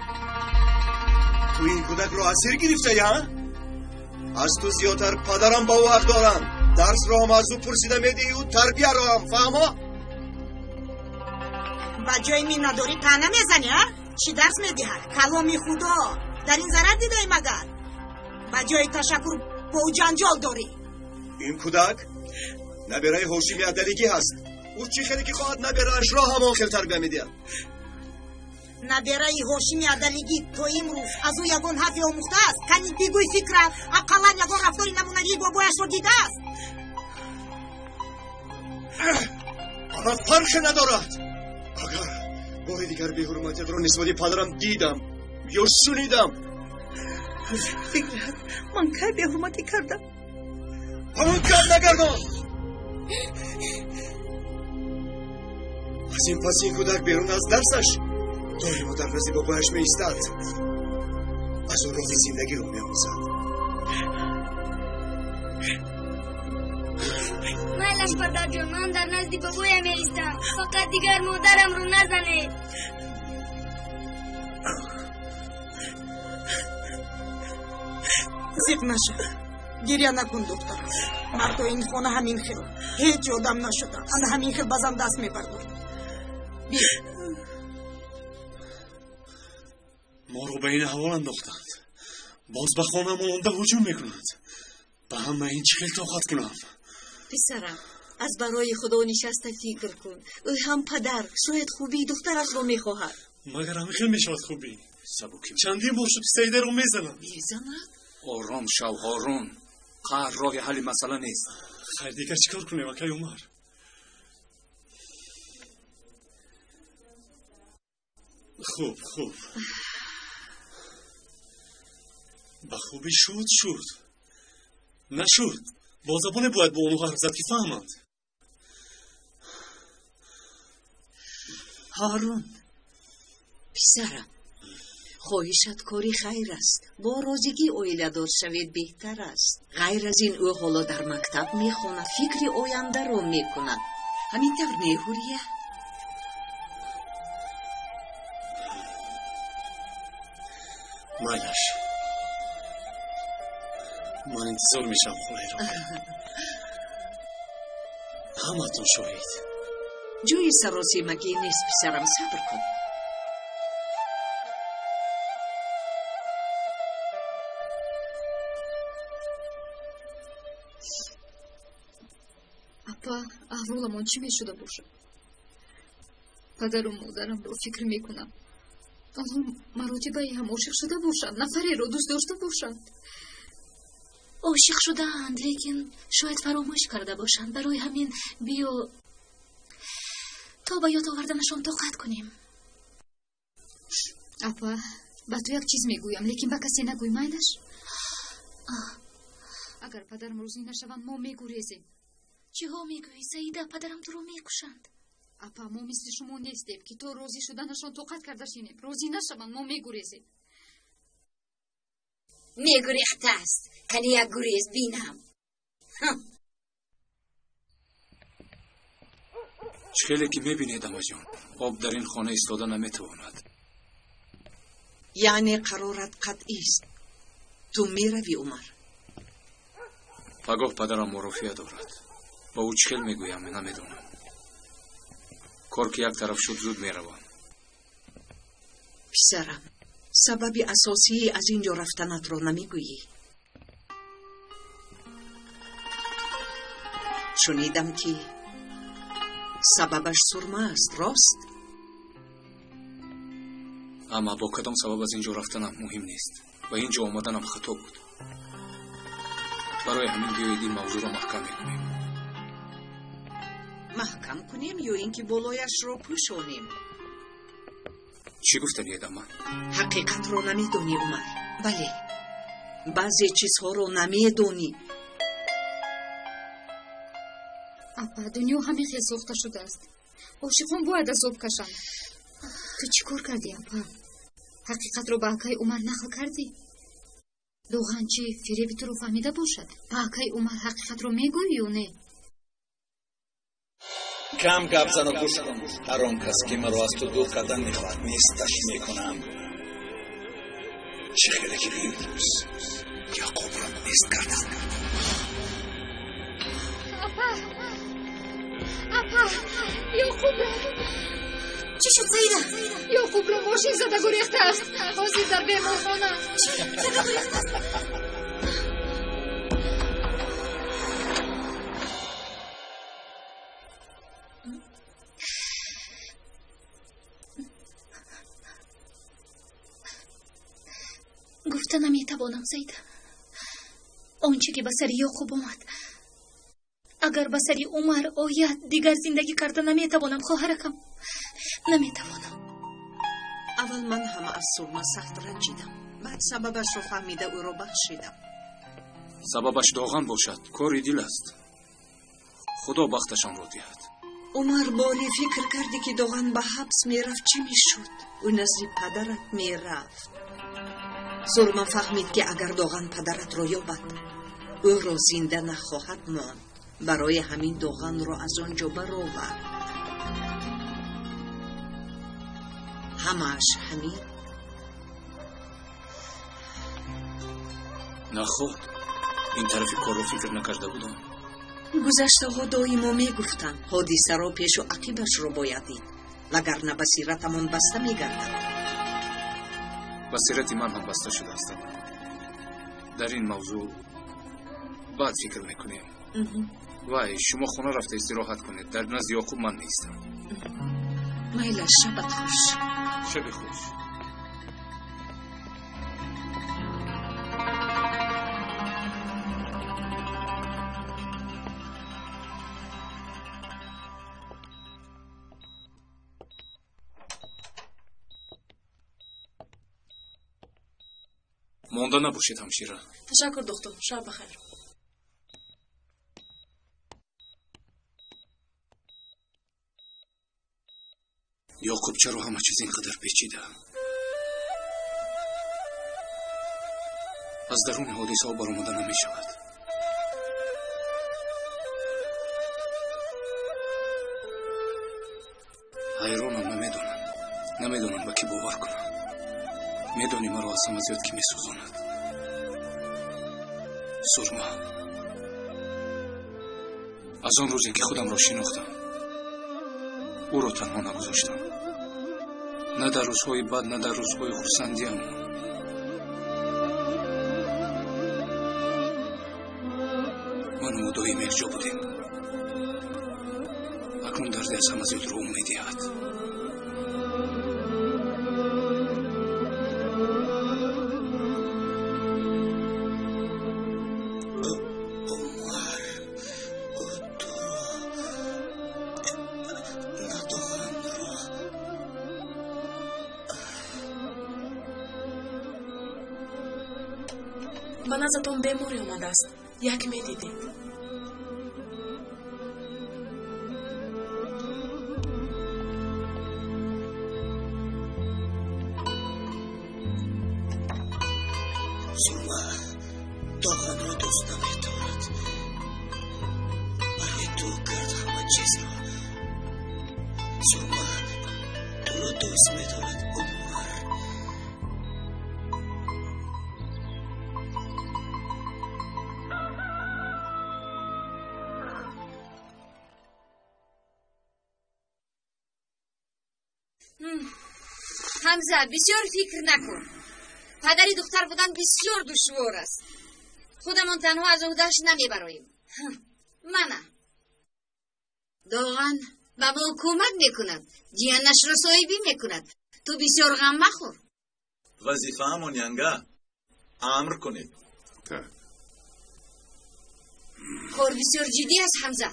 Ту ин кӯдакро асир гирифтаӣ, ҳа? Аз ту зиёдтар падарам ба ӯ ҳақ доранд. Дарсро ҳам аз ӯ пурсида медиҳӣ, тарбияро ҳам, фаҳмо? Ба ҷои миннатдорӣ таъна мезанӣ, ҳа? Чӣ дарс медиҳад? Каломи Худо. Дар ин зарар дидаӣ магар? Ба ҷои ташаккур бо ӯ ҷанҷол дорӣ. Ин кӯдак набераи Ҳошими Адалигӣ ҳаст. Ӯ чӣ хеле ки хоҳад набераашро ҳамон хел тарбия медиҳад. Набераи Ҳошими Адалигӣ то имрӯз аз ӯ ягон ҳарфе омӯхтааст? Кани бигӯй, Фикрат, ақаллан ягон рафтори намунавии бобояшро дидааст? Ама фарқе надорад. Агар бори дигар беҳурматиятро нисбати падарам дидам ё шунидам. Фикрат, ман кай беҳурматӣ кардам? Ҳамон гап нагардон. Аз ин пас ин кӯдак берун аз дарсаш доимо дар назди бобояш меистад, аз ӯ роҳи зиндагиро меомӯзад. Майлаш, падарҷон, ман дар назди бобоям меистам. Фақат дигар модарамро назанед. Зиқ наша, гиря накун, духтарам. Мардои ин хона ҳамин хел, ҳеҷ одам нашуда, ана ҳамин хел ба зан даст мебардорад. Моро ба ин аҳвол андохтанд. Боз ба хонаамон омда ҳуҷум мекунанд. Ба ҳама ин чӣ хел тоқат кунам? Писарам, аз барои Худо нишаста фикр кун. Ӯ ҳам падар, шояд хубии духтарашро мехоҳад. Магар ҳамин хел мешавад хубӣ? Сабукӣ. Чандин бор шуд, Саидаро мезанам. Мезанад? Ором шав, Ҳорун. Қаҳр роҳи ҳалли масъала нест. Хайр, дигар чӣ кор кунем, акай Умар? Хуб, хуб. Ба хубӣ шуд, шуд. Нашуд. Бо забоне бояд бо онҳо ҳарф зад, ки фаҳманд. Ҳорун, писарам, хоҳишат кори хайр аст. Бо розигӣ оиладор шавед беҳтар аст. Ғайр аз ин, ӯ ҳоло дар мактаб мехонад, фикри ояндаро мекунад. Ҳамин тавр не, Ҳурия? Майлаш, ман интизор мешавам холаи Роқия. Ҳаматон шоҳид. Ҷои саросемагӣ нест, писарам, сабр кун. Апа, аҳволамон чӣ мешуда бошад? Падару модарамро фикр мекунам. Онҳо маротибае ҳам ошиқ шуда бошанд, нафареро дӯст дошта бошанд. Ошиқ шудаанд, лекин шояд фаромӯш карда бошанд. Барои ҳамин биё то ба ёд оварданашон тоқат кунем. Апа, ба ту як чиз мегӯям, лекин ба касе нагӯй, майлаш? Агар падарам розӣ нашаванд, мо мегурезем. Чиҳо мегӯӣ, Саида? Падарам туро мекушанд. Апа, мо мисли шумо нестем, ки то розӣ шуданашон тоқат карда шинем. Розӣ нашаванд, мо мегурезем. Мегурехтааст. Кани як гурез бинам. Чӣ хеле ки мебинед, амаҷон, об дар ин хона истода наметавонад. Яъне қарорат қатъист. Ту меравӣ, Умар? Пагоҳ падарам мурофиа дорад. Ба ӯ чӣ хел мегӯям, намедонам. Кор ки як тараф шуд, зуд меравам. Писарам, Сабаби асосии аз ин ҷо рафтанатро намегӯӣ? Шунидам, ки сабабаш Сурма аст, рост? Амма бо кадом сабаб аз ин ҷо рафтанам муҳим нест. Ба ин ҷо омаданам хато буд. Барои ҳамин биёед ин мавзӯъро маҳкам мекунем. Маҳкам кунем ё ин ки болояшро пӯшонем? Чӣ гуфтаниед, амма? Ҳақиқатро намедонӣ, Умар. Бале, баъзе чизҳоро намедонӣ. Апа, дунё ҳамин хел сохта шудааст. Ошиқон бояд азоб кашанд. Ту чӣ кор кардӣ, апа? Ҳақиқатро ба акаи Умар нақл кардӣ? Доған чӣ фиреби туро фаҳмида бошад? Ба акаи Умар ҳақиқатро мегӯӣ ё не? Кам гап зану гӯш кун. Ҳар он кас ки маро аз ту дур кардан мехоҳад, несташ мекунам. Чӣ хеле ки имрӯз Яқубро нест кардам. Апа, апа, Ёқубро чӣ шуд, Саида? Ёқубро мошин зада гурехтааст. Ҳозир дар беморхона. Чӣ зада гурехтааст? Гуфта наметавонам, Саида. Он чӣ ки ба сари Ёқуб омад, агар ба сари Умар ояд, дигар зиндагӣ карда наметавонам, хоҳаракам. Наметавонам. Аввал ман ҳама аз Сурма сахт ранҷидам. Баъд сабабашро фаҳмида ӯро бахшидам. Сабабаш Доған бошад, кори дил аст. Худо бахташонро диҳад. Умар, боре фикр кардӣ, ки Доған ба ҳабс мерафт, чӣ мешуд? Ӯ назди падарат мерафт. Сурма фаҳмид, ки агар Доған падаратро ёбад, ӯро зинда нахоҳад монд. Барои ҳамин Доғанро аз он ҷо баровард. Ҳамааш ҳамин. Наход, ин тарафи корро фикр накарда будам. Гузаштаҳо доимо мегуфтанд, ҳодисаро пешу ақибашро бояд дид, вагарна басиратамон баста мегардад. Басирати ман ҳам баста шудааст. Дар ин мавзӯъ баъд фикр мекунем. Вай, шумо хона рафта истироҳат кунед. Дар назди Ёқуб ман меистам. Майлаш, шабат хуш. Шаби хуш. Монда набошед, ҳамшира. Ташаккур, доктор. Шаб бахайр. Ёқуб чаро ҳама чиз ин қадар печида? Аз даруни ҳодисаҳо баромада намешавад. Ҳайронам, намедонам. Намедонам ба кӣ бовар кунам. Медонӣ, маро аз ҳама зиёд кӣ месӯзонад? Сурма. Аз он рӯзе ки худамро шинохтам, ӯро танҳо нагузоштам. На дар рӯзҳои бад, на дар рӯзҳои хурсандиам. Ману ӯ доим якҷо будем. Акнун дарди аз ҳама зиёдро ӯ медиҳад. Ба наздатон беморе омадааст. Як медидед. Сурма Доғанро дӯст намедорад. Барои ту кард ҳама чизро. Сурма туро дӯст медорад, Умар. Ҳамза, бисёр фикр накун. Падари духтар будан бисёр душвор аст. Худамон танҳо аз уҳдааш намебароем. Мана Доған ба мо кӯмак мекунад, ҷиянашро соҳибӣ мекунад. Ту бисёр ғам махӯр. Вазифаамон янга, амр кунед. Кор бисёр ҷиддӣ аст, Ҳамза.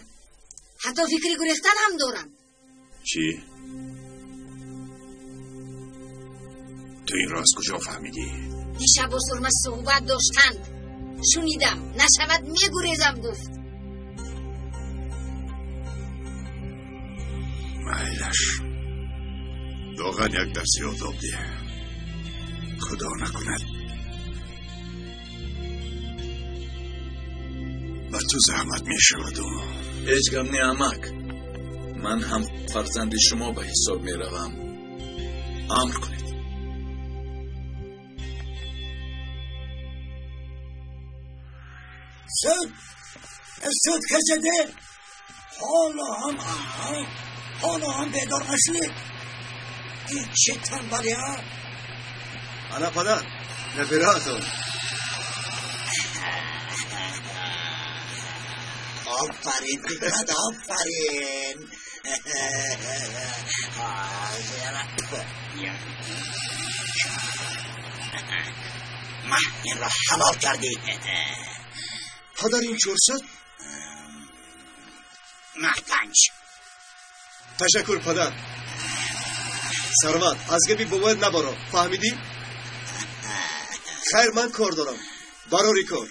Ҳатто фикри гурехтан ҳам доранд. Чӣ? Ту инро аз куҷо фаҳмидӣ? Дишаб бо Сурма суҳбат доштанд. Шунидам, нашавад мегурезам гуфт. Майлаш. Доған як дарси одоб деҳ. Худо накунад ба ту заҳмат мешаваду. Ҳеҷ гап не, амак. Ман ҳам фарзанди шумо ба ҳисоб меравам. Амр кунед. Суд суд кашиде. Ҳоло ҳам бедор нашудӣ. Ин чӣ танбалӣ, а? Ана падар, набираатон. Офарин, Ҳикмат, офарин. Маҳ инро ҳалол кардӣ. Падар, ин 400? Маҳ 5. Ташаккур, падар. Сарват, аз гапи бобоят набаро, фаҳмидӣ? Хайр, ман кор дорам. Барори кор.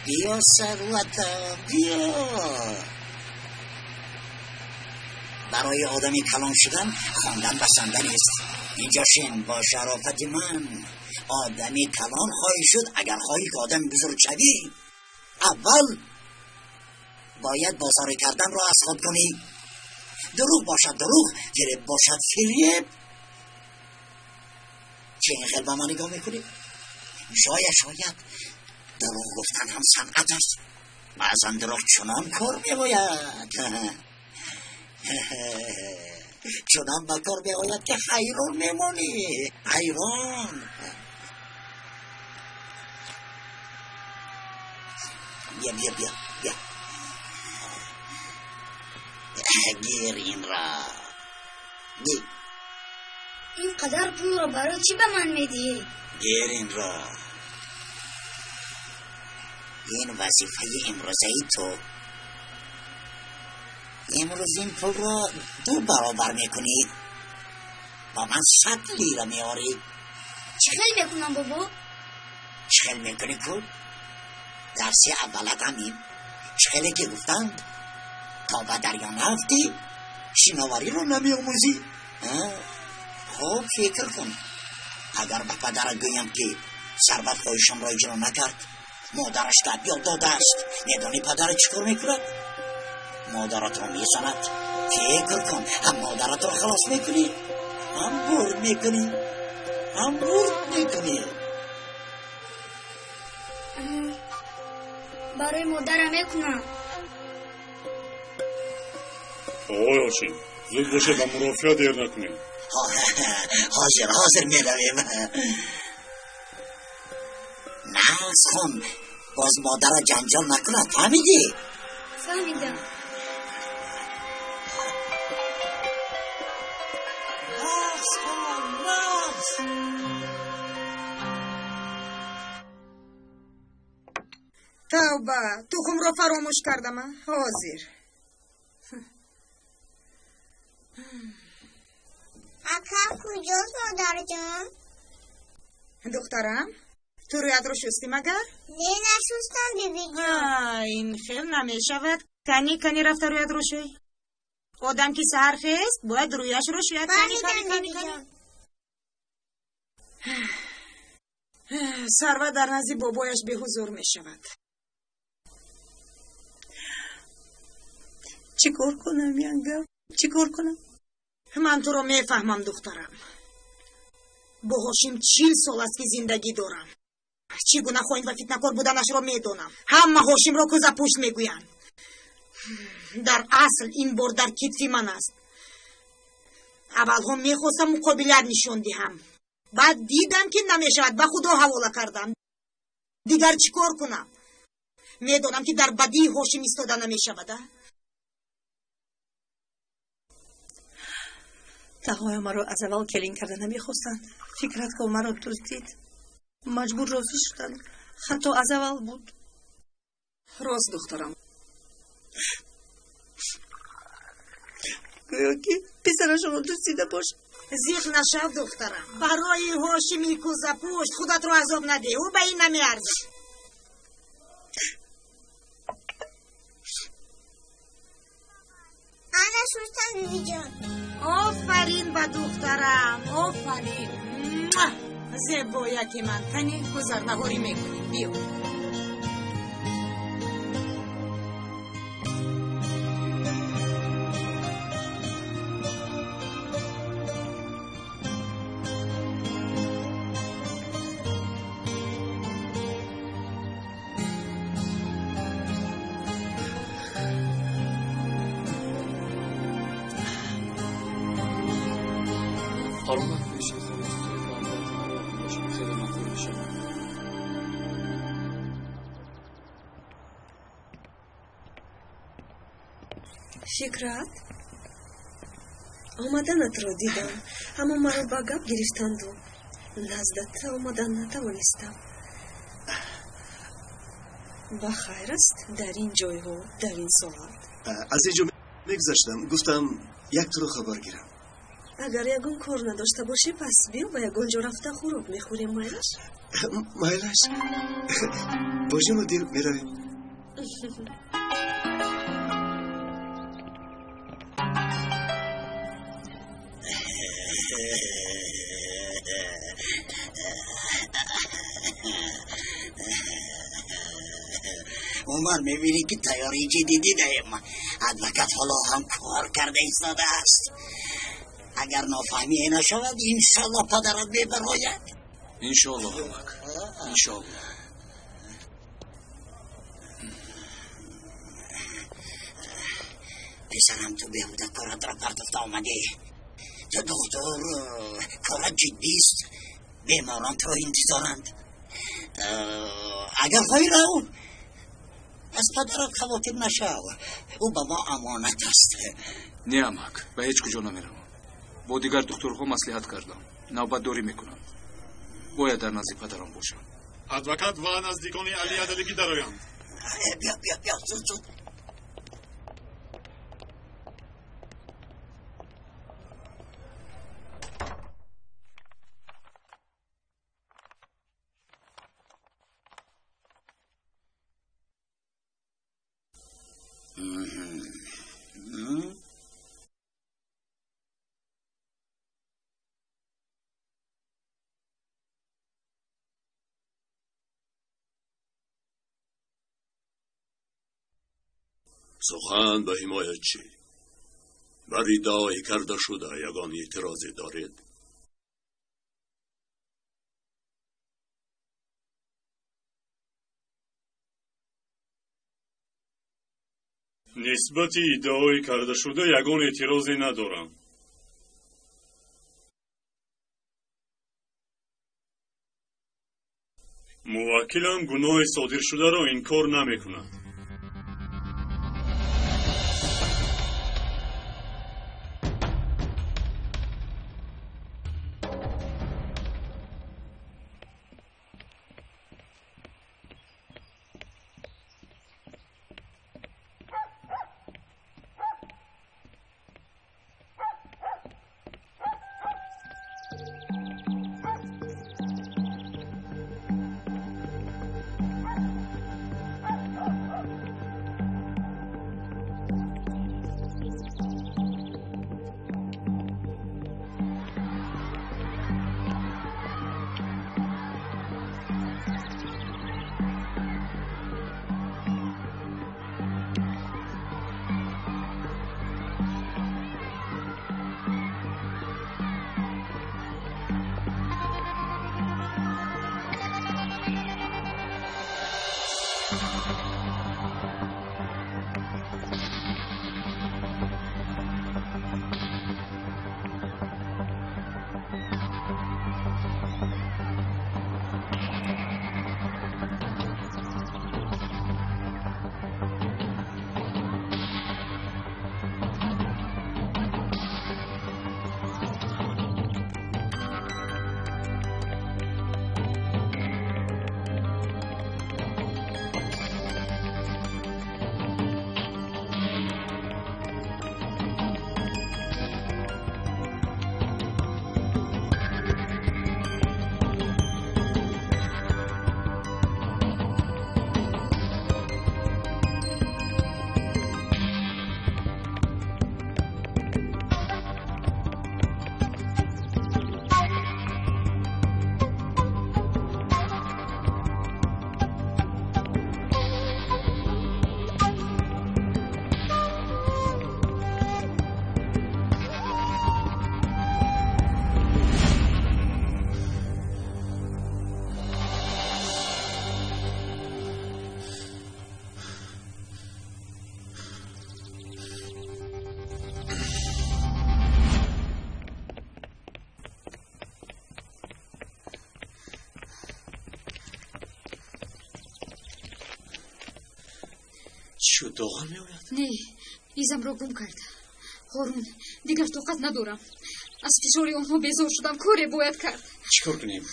Биё, Сарватам, биё. Барои одами калон шудан хондан басанда нест. Инҷо шин бо шарофати ман. Одами калон хоҳӣ шуд. Агар хоҳӣ ки одами бузург шавӣ, аввал бояд бозорӣ карданро аз худ кунӣ. Дурӯғ бошад дурӯғ, фиреб бошад фиреб. Чӣ ин хел ба ман нигоҳ мекунӣ? Шояд шояд дурӯғ гуфтан ҳам санъат аст. Баъзан дурӯғ чунон кор меояд, чунон ба кор меояд, ки ҳайрон мемонӣ, ҳайрон. Бия, бия, бия, бия, гир инро, гир. Ин қадар пулро барои чӣ ба ман медиҳӣ? Гир инро. Ин вазифаи имрӯзаи ту. Имрӯз ин пулро 2 баробар мекунӣ. Ба ман 100 лира меорӣ. Чӣ хел мекунам, бобо? Чӣ хел мекунӣ ку? Дарси аввалат ҳамин. Чӣ хеле ки гуфтанд, то ба дарё нафтӣ, шиновариро намеомӯзӣ. Хуб фикр кун. Агар ба падарат гӯям, ки Сарват хоҳишамро иҷро накард, модараш гап ёд додааст, медонӣ падарат чӣ кор мекунад? Модаратро мезанад. Фикр кун, ҳам модаратро халос мекунӣ, ҳам бурд мекунӣ, ҳам бурд мекунӣ. Барои модарам мекунам. Оғои Ҳошим, зуд бошед, ба мурофиа дер накунем. Ҳозир, ҳозир меравем. Нағз хон, боз модарат ҷанҷол накунад, фаҳмидӣ? Фаҳмидам. Нағз хон, нағз. Тавба, тухмро фаромӯш кардам. Ҳозир. Ака куҷост, модарҷон? Духтарам, ту рӯятро шустӣ магар? Не, нашустам, бибиҷон. Ин хел намешавад. Кани, кани, рафта рӯятро шӯй. Одам ки саҳархест, бояд рӯяшро шӯяд. Кани, кани, кани, кани. Сарват дар назди бобояш беҳузур мешавад. Чӣ кор кунам, янга? Чӣ кор кунам? Ман туро мефаҳмам, духтарам. Бо Ҳошим 40 сол аст, ки зиндагӣ дорам. Чӣ гуна хоин ва фитнакор буданашро медонам. Ҳама Ҳошимро кӯзапушт мегӯянд. Дар асл ин бор дар китфи ман аст. Аввалҳо мехостам муқобилият нишон диҳам. Баъд дидам, ки намешавад, ба Худо ҳавола кардам. Дигар чӣ кор кунам? Медонам, ки дар бадии Ҳошим истода намешавад. Тағоя маро аз аввал келин карда намехостанд. Фикрат ко маро дуздид. Маҷбур розӣ шуданд. Хато аз аввал буд. Рост, духтарам. Гӯё ки писарашонро дуздида бошад. Зиқ нашав, духтарам. Барои Ҳошими кӯзапушт худатро азоб надеҳ. Ӯ ба ин намеарзад. Ана шустан, бибиҷон. Офарин ба духтарам, офарин. Зебояки ман, кани гузарнаҳорӣ мекунӣ. Биё. Фикрат, омаданатро дидам, аммо маро ба гап гирифтанду наздат омадан натавонистам. Ба хайр аст дар ин ҷойҳо, дар ин соат? Аз ин ҷо мегузаштам, гуфтам як туро хабар гирам. Агар ягон кор надошта бошӣ, пас биё ба ягон ҷо рафта хӯрок мехӯрем, майлаш? Майлаш, бо ҷону дил меравем. Умар, мебинӣ, ки тайёрии ҷиддӣ дидаем. Адвокат ҳоло ҳам кор карда истодааст. Агар нофаҳмие нашавад, иншолло падарат мебарояд. Иншолло, амак, иншолло. Писарам, ту беҳуда коратро партофта омадӣ. Ту духтур, корат ҷиддист, беморон туро интизоранд. Агар хоҳӣ, рав. Аз падарат хавотир нашав, ӯ ба мо амонат аст. Не, амак, ба ҳеҷ куҷо намеравам. Бо дигар духтурҳо маслиҳат кардам, навбатдорӣ мекунанд. Бояд дар назди падарам бошам. Адвокат ва наздикони Али Адалигӣ дароянд. Биё, биё, биё, зуд, зуд. Сухан ба ҳимоятчӣ бар иддаои карда шуда ягон эътирозе доред? Нисбати иддаои кардашуда ягон эътирозе надорам. Муваккилам гуноҳи содиршударо инкор намекунад. Чӣ шуд, доған меояд? Не, изамро гум кард. Ҳорун, дигар тоқат надорам. Аз фишори онҳо безор шудам, коре бояд кард. Чӣ кор кунем?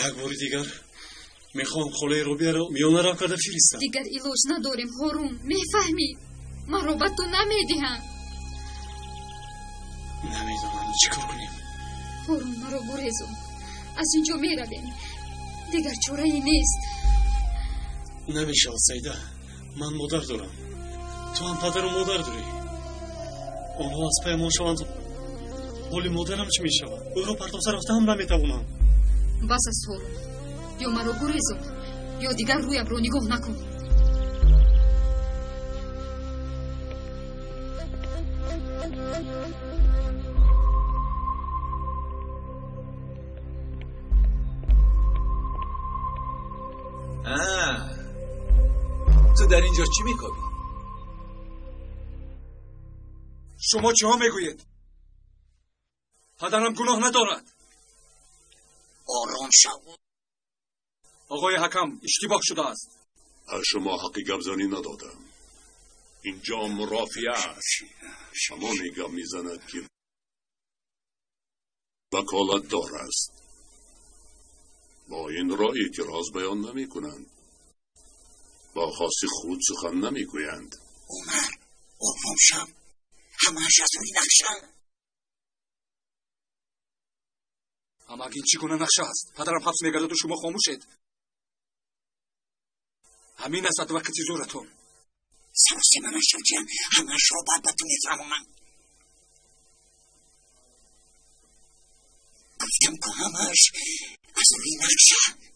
Як бори дигар мехоҳам холаи Робияро миёнарав карда фиристам. Дигар илоҷ надорем, Ҳорун, мефаҳмӣ? Маро ба ту намедиҳанд. Намедонам чӣ кор кунем. Ҳорун, маро гурезон. Аз инҷо меравем. Дигар чорае нест. Намешавад, Саида. Ман модар дорам. Ту ҳам падару модар дорӣ. Онҳо аз паймон шаванд, ҳоли модарам чӣ мешавад? Ӯро партофта рафта ҳам наметавонам. Бас аст, Ҳорун. Ё маро гурезон, ё дигар рӯямро нигоҳ накун. تو در اینجا چی میکابی؟ شما چه ها میگویید؟ پدرم گناه ندارد. آرام شو. آقای حکم اشتباه شده است. از شما حقی گپ زنی ندادم. اینجا مرافعه است. شما میگم میزند که وکالت دار است. با این را اعتراض بیان نمی کنند. با خاصی خود سخن نمی گویند. عمر، آرام شو. همه‌اش از روی نقشه. اما این چگونه نقشه است؟ پدرم حبس میگردد و شما خاموشید. همین است وقت زورتون. سراسیمه نشو جان، همه‌اش را بعد به تو میفهمم. گفتم که همه‌اش از روی نقشه.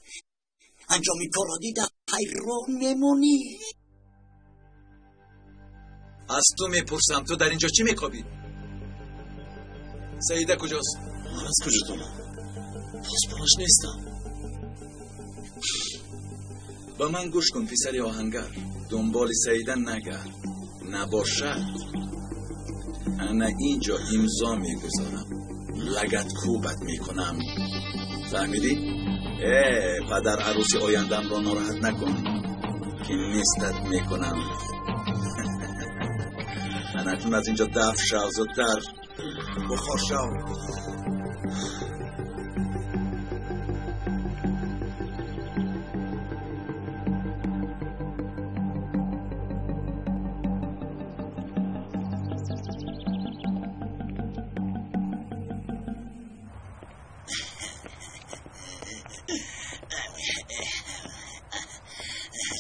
انجام کار را دیده حیران میمونی. از تو میپرسم تو در اینجا چی میکابی؟ سعیده کجاست؟ من از کجا دانم؟ پاسبانش نیستم. با من گوش کن پسر آهنگر، دنبال سعیده نگرد. نباشد انا اینجا امضا میگذارم، لگت کوبت میکنم. فهمیدی؟ ای پدر عروسی آیندم را ناراحت نکن که نیستت میکنم. من اکنون از اینجا دفع شو، زودتر بخار شو.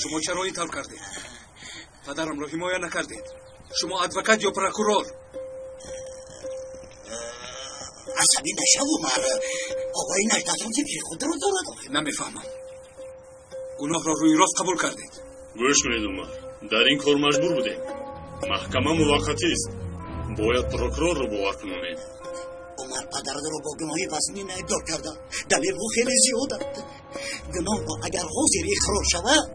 شما چرا این طور کردید؟ پدرم را حمایت نکردید. شما ادوکات یا پرکورور؟ عصبی نشو عمر. آقای نجدتان فکر خود را دارد. نمیفهمم. گناه را روی راست قبول کردید. گوش کنید عمر، در این کار مجبور بودیم. محکمه موقتی است. باید پرکورور را باور کنیم. عمر پدر را با گناهی وزنین ایبدار کرده. دلیل او خیلی زیاد است. گناه اگر حاضر اقرار شود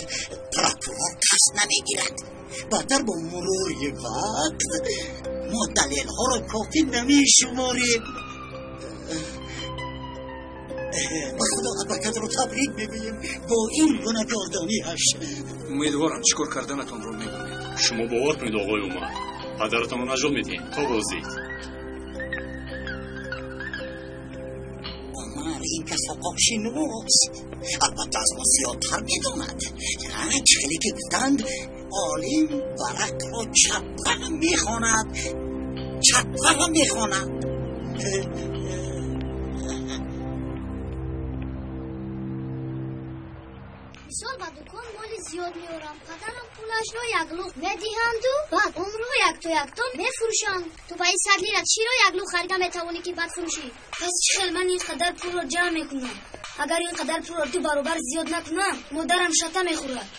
پرکورور قصد نمیگیرد. بعدتر با مرور وقت ما دلیل ها را کافی نمی شماریم. به خدا ادوکات را تبریک میگوییم با این گونه کاردانیش. امیدوارم چیکار کردنتان را میدانید. شما باور کنید آقای عمر، پدرتان را نجات میدهیم تا بازدید. عمر این کس حقوق شناس، البته از ما زیادتر میداند. خیلی که گفتند عالم ورق را چپه میخواند، چپه میخواند. مثال به دکان مال زیاد میارم، پدرم پولش را یک لوح میدهند و بعد اون را یک تا یک تا میفروشند. تو با این 100 لیره چی را یک لوح خریده میتوانی که بعد فروشی؟ پس چه من اینقدر پول را جمع میکنم؟ اگر اینقدر پول را 2 برابر زیاد نکنم مادرم شته میخورد.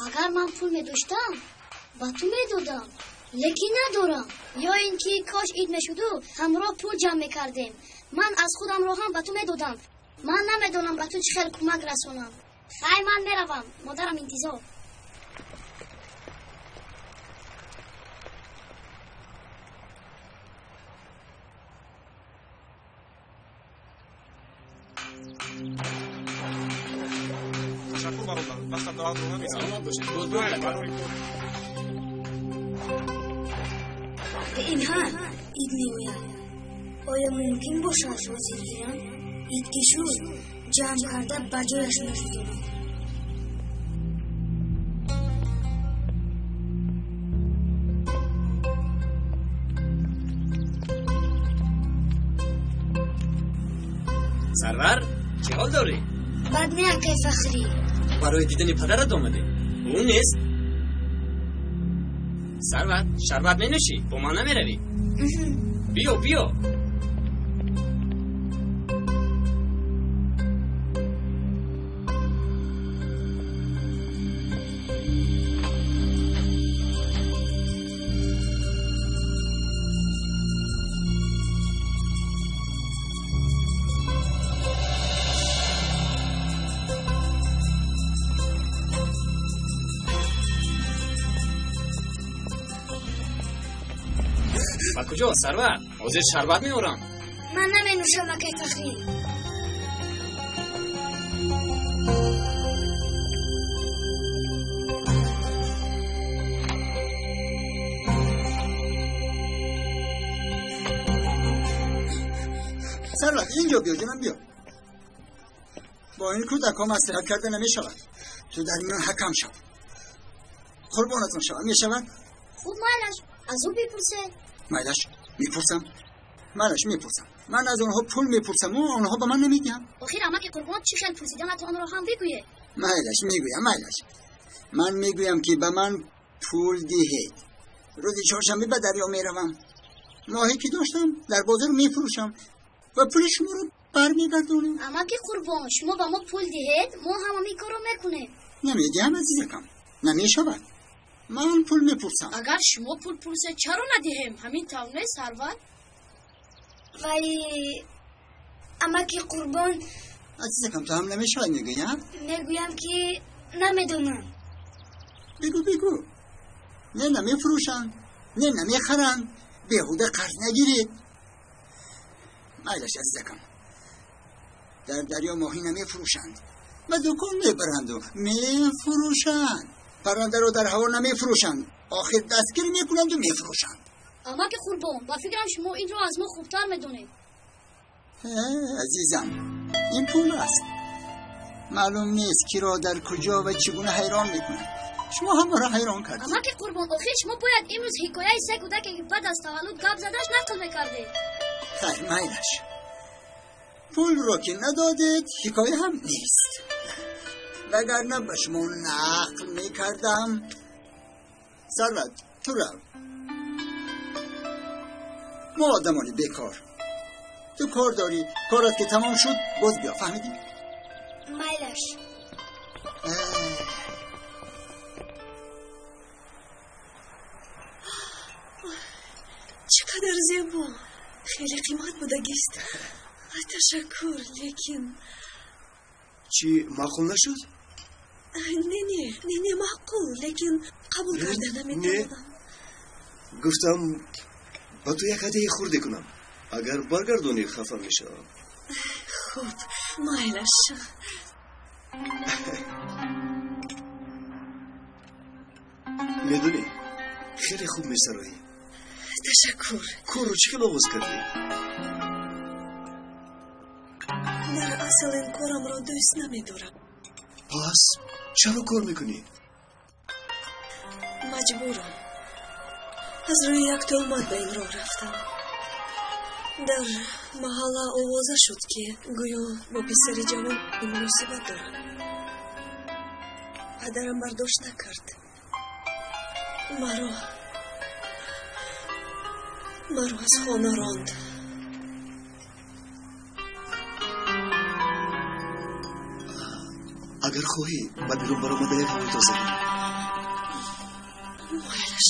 اگر من پول میداشتم با تو میدادم، لیکن ندارم. یا اینکه کاش عید میشد و همراه پول جمع میکردیم. من از خودم را هم به تو میدادم. من نمیدانم به تو چه خیلی کمک رسانم. خیر من میروم، مادرم انتظار. Ташаккур бародар. Вақтатро набинам. Саломат бошед. Боз биёед. Инҳа ид меояд. Оё мумкин бошад ҳозир гирам? Ид ки шуд, ҷамъ карда ба ҷояш мегузорам. Сарвар, чӣ ҳол дорӣ? Бад не, акай Фахрӣ. Барои дидани падарат омадӣ? Ӯ нест. Сарвар, шарбат менӯшӣ? Бо ман намеравӣ? Биё, биё. Ба куҷо, Сарвар? Ҳозир шарбат меорам. Ман наменӯшам, акай Фахрӣ. Сарвар, инҷо биё, ҷонам, биё. Бо ин кӯдакҳо маслиҳат карда намешавад. Ту дар миён ҳакам шав. Қурбонатон шавам, мешавад? Хуб, майлаш, аз ӯ бипурсед. Майлаш, мепурсам. Майлаш, мепурсам. Ман аз онҳо пул мепурсам ва онҳо ба ман намедиҳанд. Охир амаки Қурбон чӣ хел пурсиданат онро ҳам бигӯед. Майлаш, мегӯям, майлаш. Ман мегӯям ки ба ман пул диҳед. Рӯзи чоршанбе ба дарё меравам. Моҳе ки доштам дар бозор мефурӯшам ва пули шуморо бармегардонам. Амаки Қурбон, шумо ба мо пул диҳед, мо ҳам ҳамин корро мекунем. Намедиҳам, азизакам. Намешавад. Ман пул мепурсам. Агар шумо пул пурсед, чаро надиҳем? Ҳамин тавр нест, Сарвар? Вале амаки Қурбон, азизакам, ту ҳам намешавад мегӯӣ, ҳа? Мегӯям ки намедонам. Бигӯ, бигӯ. Не намефурӯшанд, не намехаранд. Беҳуда қарз нагиред. Майлаш, азизакам. Дар дарё моҳӣ намефурӯшанд. Ба дукон мебаранду мефурӯшанд. Паррандаро дар ҳаво намефурӯшанд. Охир дастгир мекунанду мефурӯшанд. Амаки Қурбон, ба фикрам шумо инро аз мо хубтар медонед. Азизам, ин пул аст. Маълум нест киро дар куҷо ва чӣ гуна ҳайрон мекунад. Шумо ҳамаро ҳайрон кардед. Амаки Қурбон, охир шумо бояд имрӯз ҳикояи се кӯдаке ки баъд аз таваллуд гап задаш нақл мекардед. Хайр, майлаш. Пулро ки надодед, ҳикоя ҳам нест. Вагарна ба шумо нақл мекардам. Сарват, ту рав. Мо одамони бекор. Ту кор дорӣ, корат ки тамом шуд, боз биё, фаҳмидӣ? Майлаш. Чӣ қадар зебо! Хеле қимат будагист. Ташаккур, лекин чӣ маъқул нашуд? Не, не, не, не, маъқул, лекин қабул карда наметавонам. Гуфтам ба ту як ҳадияи хурде кунам. Агар баргардонӣ хафа мешавам. Хуб, майлаш. Медонӣ, хеле хуб месароӣ. Ташаккур. Корро чӣ хел оғоз кардӣ? Дар асл ин корамро дӯст намедорам. Пас чаро кор мекунӣ? Маҷбурам. Аз рӯи як туҳмат ба ин роҳ рафтам. Дар маҳалла овоза шуд ки гӯё бо писари ҷавон муносибат дорам. Падарам бардошт накард. Маро аз хона ронд. Агар хоҳӣ ба берун баромада як ҳавои тоза гирӣ. Майлаш.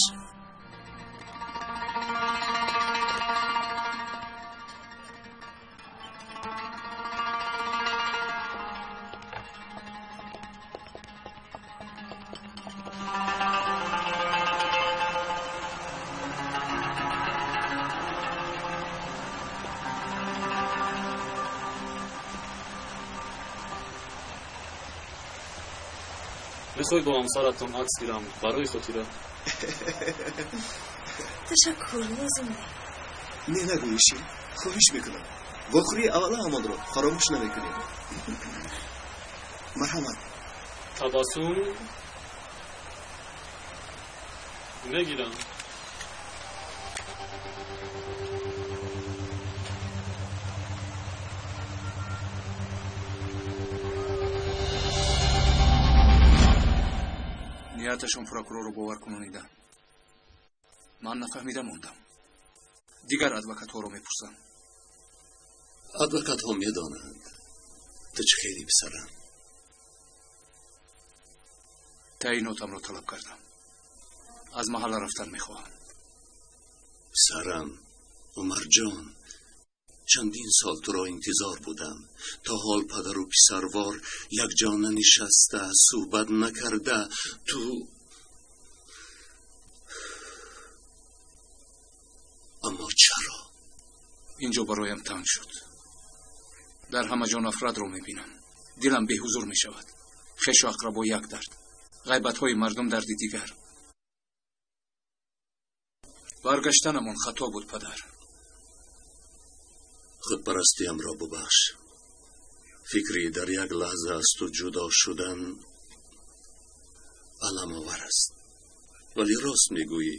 Бихоҳед бо ҳамсаратон акс гирам барои хотира. Ташаккур, лозим не. Не нагӯӣ, шир, хоҳиш мекунам. Вохӯрии аввалаамонро фаромӯш намекунем. Марҳамат. Табассум мегирам. Нияташон прокурорро бовар кунонида. Ман нафаҳмида мондам. Дигар адвокатҳоро мепурсам. Адвокатҳо медонанд. Ту чӣ хеле писарам. Таъинотамро талаб кардам. Аз маҳалла рафтан мехоҳам. Писарам, Умарҷон, чандин сол туро интизор будам. То ҳол падару писарвор якҷо нанишаста, суҳбат накарда. Ту аммо чаро? Инҷо бароям танг шуд. Дар ҳама ҷо нафратро мебинам. Дилам беҳузур мешавад. Хешу ақрабо як дард, ғайбатҳои мардум дарди дигар. Баргаштанамон хато буд, падар. Худпарастиамро бубахш. Фикри дар як лаҳза аз ту ҷудо шудан аламовар аст. Вале рост мегӯӣ.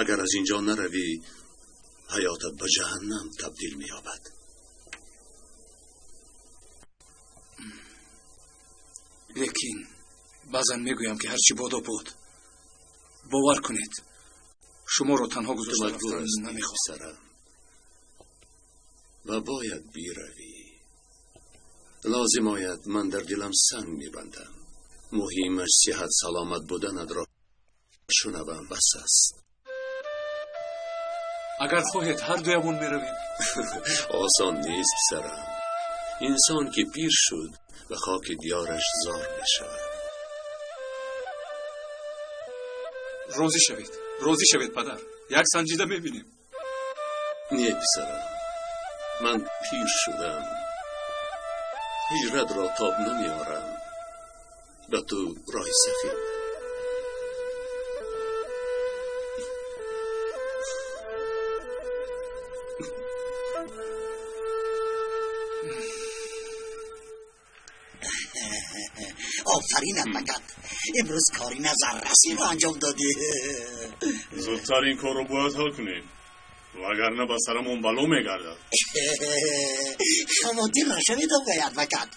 Агар аз инҷо наравӣ, ҳаётат ба ҷаҳаннам табдил меёбад. Лекин баъзан мегӯям ки ҳарчи бодо бод. Бовар кунед, шуморо танҳо гузошта рафтан намехоҳам. Ва бояд биравӣ. Лозим ояд ман дар дилам санг мебандам. Муҳимаш сиҳат саломат буданатро шунавам бас аст. Агар хоҳед ҳар дуямон меравем. Осон нест, писарам. Инсон ки пир шуд ба хоки диёраш зор мешавад. Розӣ шавед, розӣ шавед, падар. Як санҷида мебинем. Не, писарам, ман пир шудам. Ҳиҷратро тоб намеорам. Ба ту роҳи сафед. آفرین адвокат. Имрӯз кори назаррасиро анҷом додӣ. Зудтар ин корро бояд ҳал кунем, вагарна ба сарамон бало мегардад. Хавотир нашавед, оқои адвокат.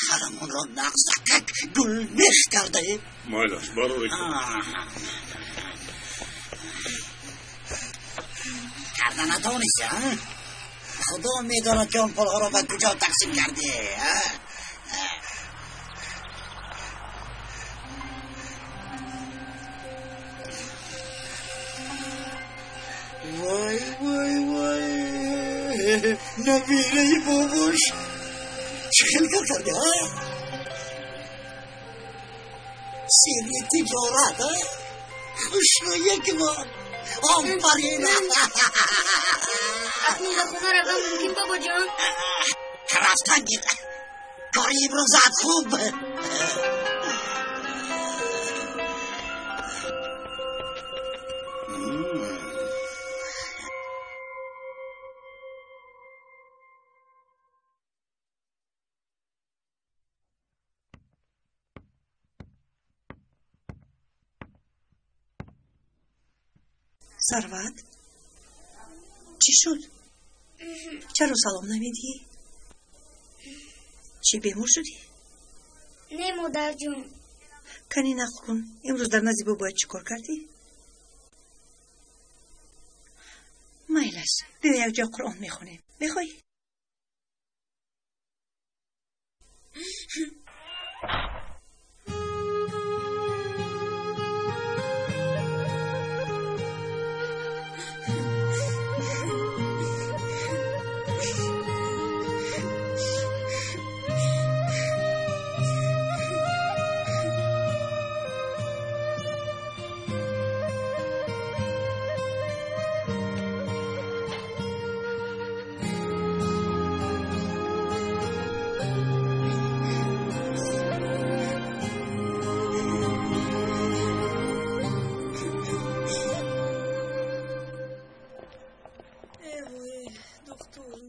Ҳарамонро нағзакак гулмех кардаем. Майлаш, барори кор. Карда натавонисти, а? Худо медонад, ки он пулҳоро ба куҷо тақсим кардӣ, а? Вой, вой, вой, набираи бобош, чӣ хел кор кардӣ, а? Сирри тиҷорат, а? Хушро як бор. Офарин. Акнун ба хона равам мумкин, бобоҷон? Рафтан гир. Кори имрӯзат хуб. Сарват, чӣ шуд? Чаро салом намедиҳӣ? Чӣ, бемор шудӣ? Не, модарҷон. Кани нақл кун, имрӯз дар назди бобоят чӣ кор кардӣ? Майлаш, биё якҷо Қуръон мехонем. Мехоҳӣ?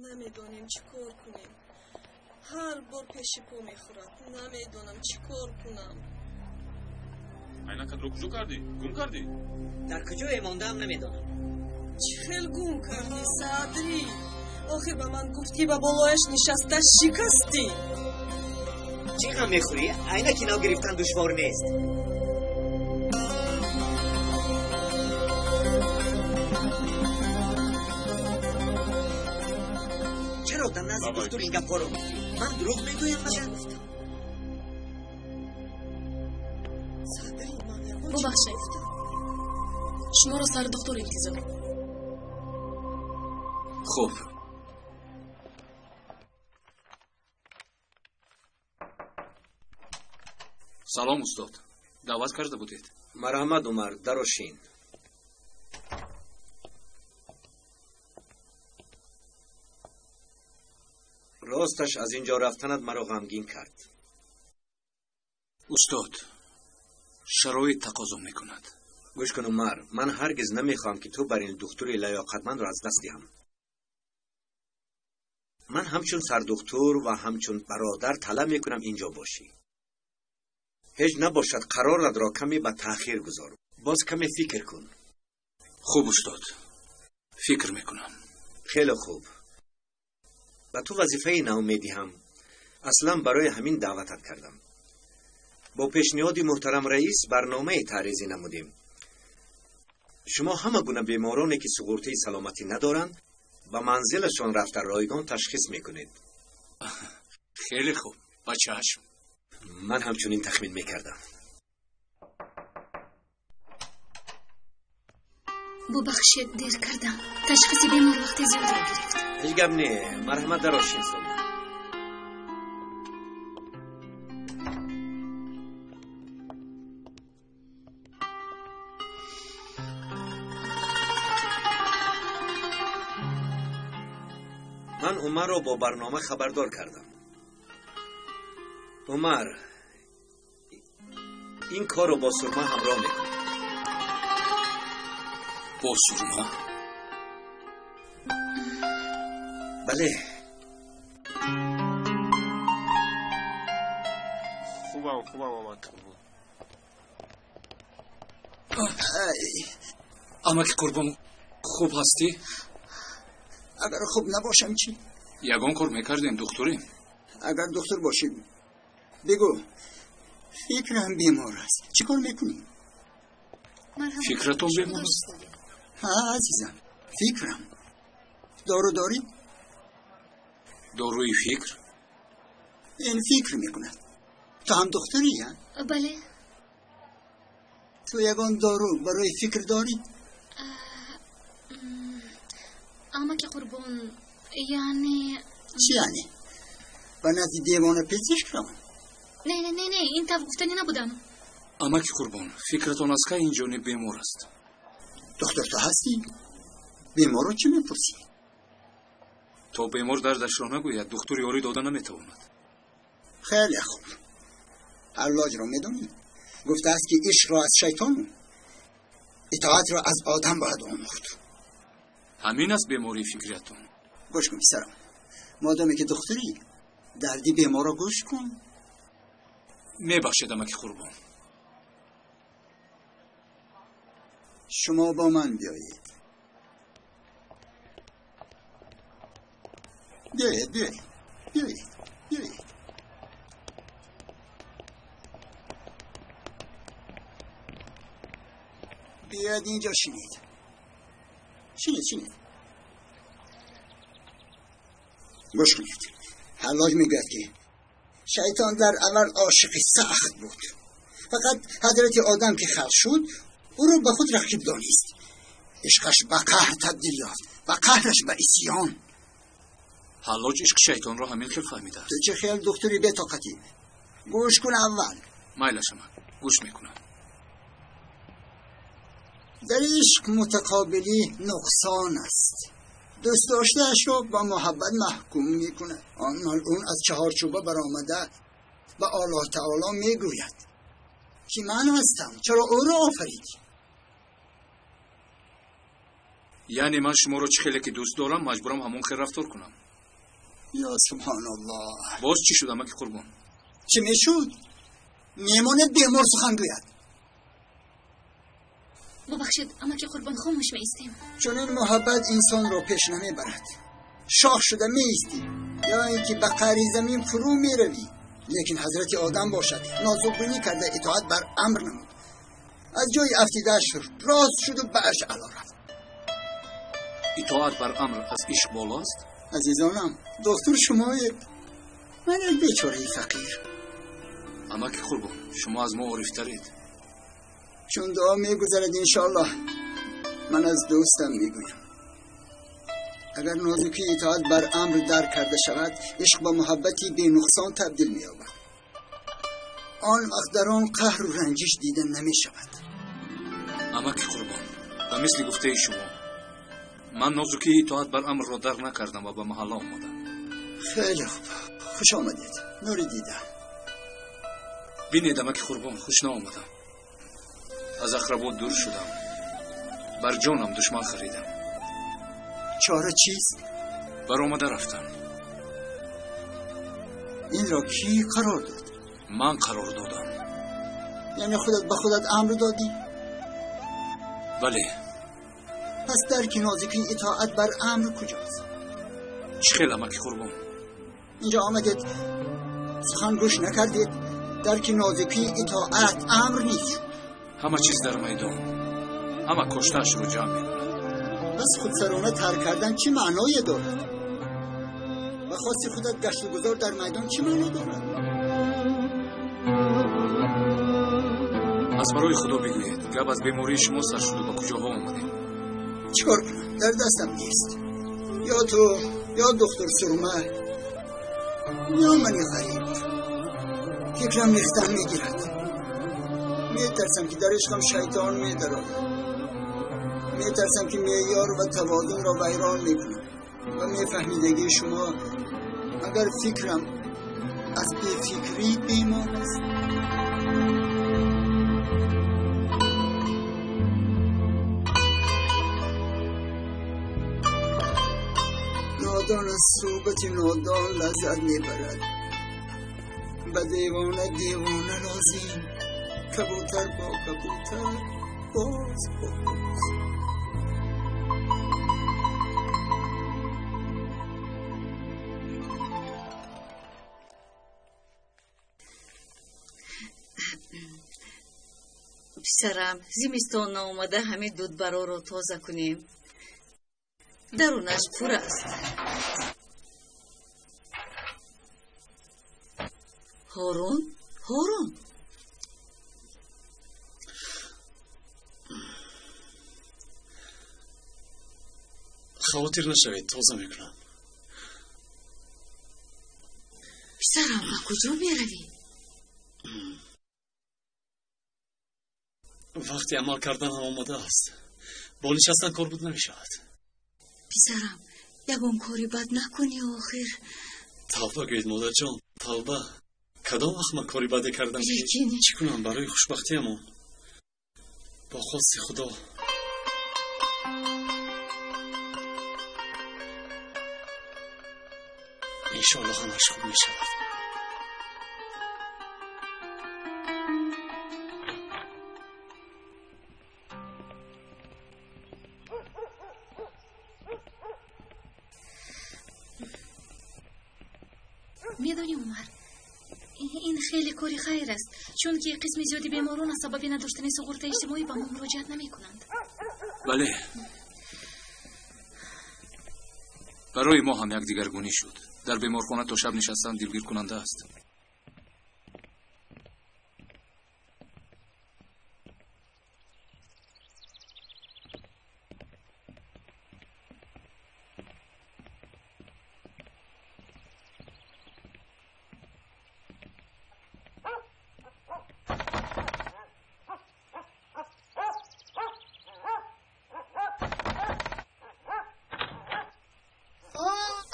Намедонем чӣ кор кунем. Ҳар бор пеши по мехӯрад. Намедонам чӣ кор кунам. Айнакатро куҷо кардӣ? Гум кардӣ? Дар куҷое мондаам намедонам. Чӣ хел гум кардӣ, Садрӣ? Охир ба ман гуфтӣ ба болояш нишаста шикастӣ. Чӣ ғам мехӯрӣ? Айнаки нав гирифтан душвор нест. Чаро дар назди духтур ин гапҳоро гуфтӣ? Ман дурӯғ мегӯям магар? Бубахшед, шуморо сардухтур интизор. Хуб. Салом, устод. Даъват карда будед? Марҳамат, Умар, дарошин. Росташ аз ин ҷо рафтанат маро ғамгин кард. Устод, шароит тақозо мекунад. Гӯш кун, Умар, ман ҳаргиз намехоҳам ки ту бар ин духтури лаёқатмандро аз даст диҳам. Ман ҳамчун сардухтур ва ҳамчун бародар талаб мекунам ин ҷо бошӣ. Ҳеҷ набошад қароратро каме ба таъхир гузор. Боз каме фикр кун. Хуб, устод, фикр мекунам. Хеле хуб. Ба ту вазифаи нав медиҳам. Аслан барои ҳамин даъватат кардам. Бо пешниҳоди муҳтарам раис барномае таъризӣ намудем. Шумо ҳама гуна бемороне ки суғуртаи саломатӣ надоранд, ба манзилашон рафта ройгон ташхис мекунед. Хеле хуб, ба чашм. Ман ҳамчунин тахмин мекардам. Бубахшед, дер кардам. Ташхиси бемор вақти зиёдро гирифт. Ҳеҷ гап не, марҳамат дарошин, Сома. Ман Умарро бо барнома хабардор кардам. Умар, ин корро бо Сурма ҳамроҳ мекунӣ. Бо Сурма? Бале. Хубам, хубам омад. Амаки Қурбон, хуб ҳастӣ? Агар хуб набошам чӣ? Ягон кор мекардем, духтурем. Агар духтур бошӣ, бигӯ, фикрам бемор аст. Чӣ кор мекунӣ? Фикратон бемор аст? Ҳа, азизам, фикрам. Дору дорӣ? Доруи фикр? Ин фикр мекунад. Ту ҳам духтурӣ, я? Бале. Ту ягон дору барои фикр дорӣ? Амаки Қурбон, яъне... Чӣ яъне? Ба назди девона пизишк равам? Не, не, не, не, ин тавр гуфтанӣ набудам. Амаки Қурбон, фикратон аз кай ин ҷониб бемор аст? Духтур ту ҳастӣ? Беморро чӣ мепурсӣ? То бемор дардашро нагӯяд, духтур ёрӣ дода наметавонад. Хеле хуб. Ҳаллоҷро медонӣ? Гуфтааст ки ишқро аз шайтону итоатро аз одам бояд омӯхт. Ҳамин аст бемории фикриятон. Гӯш кун, писарам, модоме ки духтурӣ, дарди беморро гӯш кун. Мебахшед, амаки Қурбон. Шумо бо ман биёед. Биёед, биёед, биёед, биёед. Биёед инҷо шинед. Шинед, шинед. Гӯш кунед. Ҳаллоҷ мегӯяд ки шайтон дар аввал ошиқи сахт буд. Фақат ҳазрати одам ки халқ шуд, ӯро ба худ рақиб донист. Ишқаш ба қаҳр табдил ёфт ва қаҳраш ба исьён. Ҳаллоҷ ишқи шайтонро ҳамин хел фаҳмидааст. Ту чӣ хел духтури бетоқатӣ? Гӯш кун аввал. Майлаш, амак, гӯш мекунам. Дар ишқ мутақобилӣ нуқсон аст. Дӯст доштаашро ба муҳаббат маҳкум мекунад. Он малъун аз чаҳорчӯба баромада ба Аллоҳ таоло мегӯяд ки ман ҳастам, чаро ӯро офаридӣ? Яъне ман шуморо чӣ хеле ки дӯст дорам, маҷбурам ҳамон хел рафтор кунам. Ё субҳоналлоҳ! Боз чӣ шуд, амаки Қурбон? Чӣ мешуд? Мемонад бемор сухан гӯяд. Бубахшед, амаки Қурбон, хомӯш меистем. Чунин муҳаббат инсонро пеш намебарад. Шоҳ шуда меистӣ ё ин ки ба қаъри замин фурӯ меравӣ. Лекин ҳазрати Одам бошад, нозукбинӣ карда итоат бар амр намуд. Аз ҷои афтидааш рост шуду ба арши аъло рафт. Итоат бар амр аз ишқ болост? Азизонам, доктор шумоед, ман як бечораи фақир. Амаки Қурбон, шумо аз мо орифтаред. Чун дуо мегузарад, иншоаллоҳ, ман аз дӯстам мегӯям. Агар нозукии итоат бар амр дарк карда шавад, ишқ ба муҳаббати бенуқсон табдил меёбад. Он вақт дар он қаҳру ранҷиш дида намешавад. Амаки Қурбон, ба мисли гуфтаи шумо, ман нозукии итоат бар амрро дарк накардам ва ба маҳалла омадам. Хеле хуб, хуш омадед, нури дида. Бинед, амаки Қурбон, хуш наомадам. Аз ақрабо дур шудам, бар ҷонам душман харидам. Чора чист? Баромада рафтам. Инро кӣ қарор дод? Ман қарор додам. Яъне худат ба худат амр додӣ? Бале. Пас дарки нозукии итоат бар амр куҷост? Чӣ хел, амаки Қурбон? Инҷо омадед, сухан гӯш накардед, дарки нозукии итоат амр нест. Ҳама чиз дар майдон, ҳама коштаашро ҷамъ мекунад. Пас худсарона тарк кардан чӣ маъное дорад? Ба хости худат гашту гузор дар майдон чӣ маъно дорад? Аз барои Худо бигӯед, гап аз бемории шумо сар шуду ба куҷоҳо омадем? Чӣ кор кунам? Дар дастам нест. Ё ту, ё духтур Сурма, ё мани ғариб. Фикрам рехтан мегирад. Метарсам, ки дар ишқам шайтон медарояд. Метарсам, ки меъёр ва тавозунро вайрон мекунам. Ва мефаҳмидагии шумо, агар фикрам аз бефикрӣ бемор аст. Нодон аз суҳбати нодон лаззат мебарад. Ба девона девона лозим, кабутар бо кабутар, боз бо боз. Писарам, зимистон наомада ҳамин дудбароро тоза кунем. Дарунаш пур аст. Ҳорун, Ҳорун. Хавотир нашавед, тоза мекунам. Писарам, ба куҷо меравӣ? Вақти амал кардан ҳам омода аст. Бо нишастан кор буд намешавад. Писарам, ягон кори бад накунӣ охир. Тавба гӯед, модарҷон, тавба. Кадом вақт ман кори баде кардам? Лекин чӣ кунам барои хушбахтиамон? Бо хости Худо. Иншоаллоҳ ҳамаш хуб мешавад. Медонӣ, Умар, ин хеле кори хайр аст, чунки қисми зиёди беморон аз сабаби надоштани суғуртаи иҷтимоӣ ба мо муроҷиат намекунанд. Бале, барои мо ҳам як дигаргунӣ шуд. Дар беморхона то шаб нишастан дилгиркунанда аст.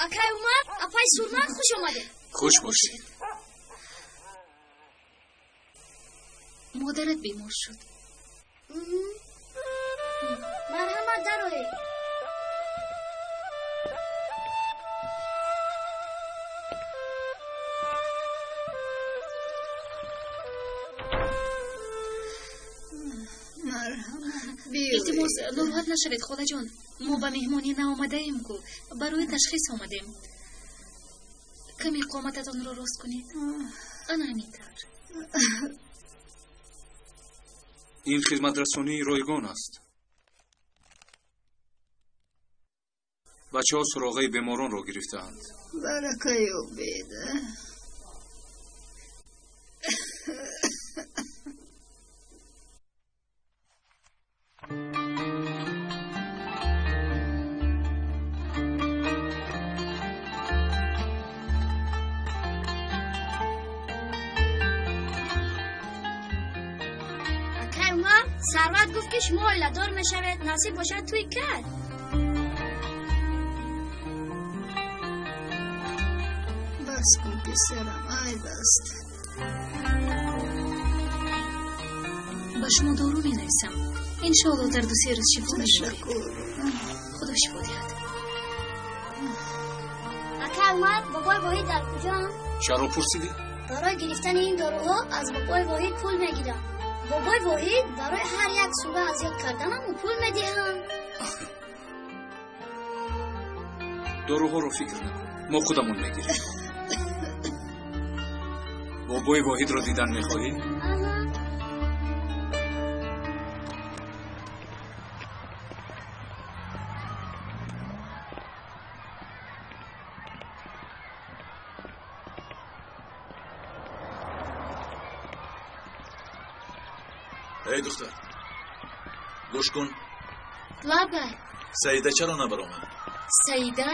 Акай Умар, апай Сурман, хуш омадед. Хуш бошед. Модарат бемор шуд. Марҳамат, дароед. Илтимос, нороҳат нашавед, холаҷон. Мо ба меҳмонӣ наомадаем ку, барои ташхис омадем. Каме қомататонро рост кунед. Ана ҳамин тавр. Ин хизматрасонии ройгон аст. Бачаҳо суроғаи беморонро гирифтаанд. Барака ёбед. Акай Умар, Сарват гуфт ки шумо оиладор мешавед, насиб бошад тӯй кард. Бас кун писарам, айб аст. Ба шумо дору менависам. Иншоалло дар 2-3 рӯз шифо мешавед. Ташаккур. Худо шифо диҳад. Акай Умар, бобои Воҳид дар куҷоанд? Чаро пурсидӣ? Барои гирифтани ин доруҳо аз бобои Воҳид пул мегирам. Бобои Воҳид барои ҳар як сура аз ёд карданам пул медиҳанд. Доруҳоро фикр накун, мо худамон мегирем. Бобои Воҳидро дидан мехоҳӣ? Аҳа. Эй духтар, гӯш кун. Лабай. Саида чаро набаромад? Саида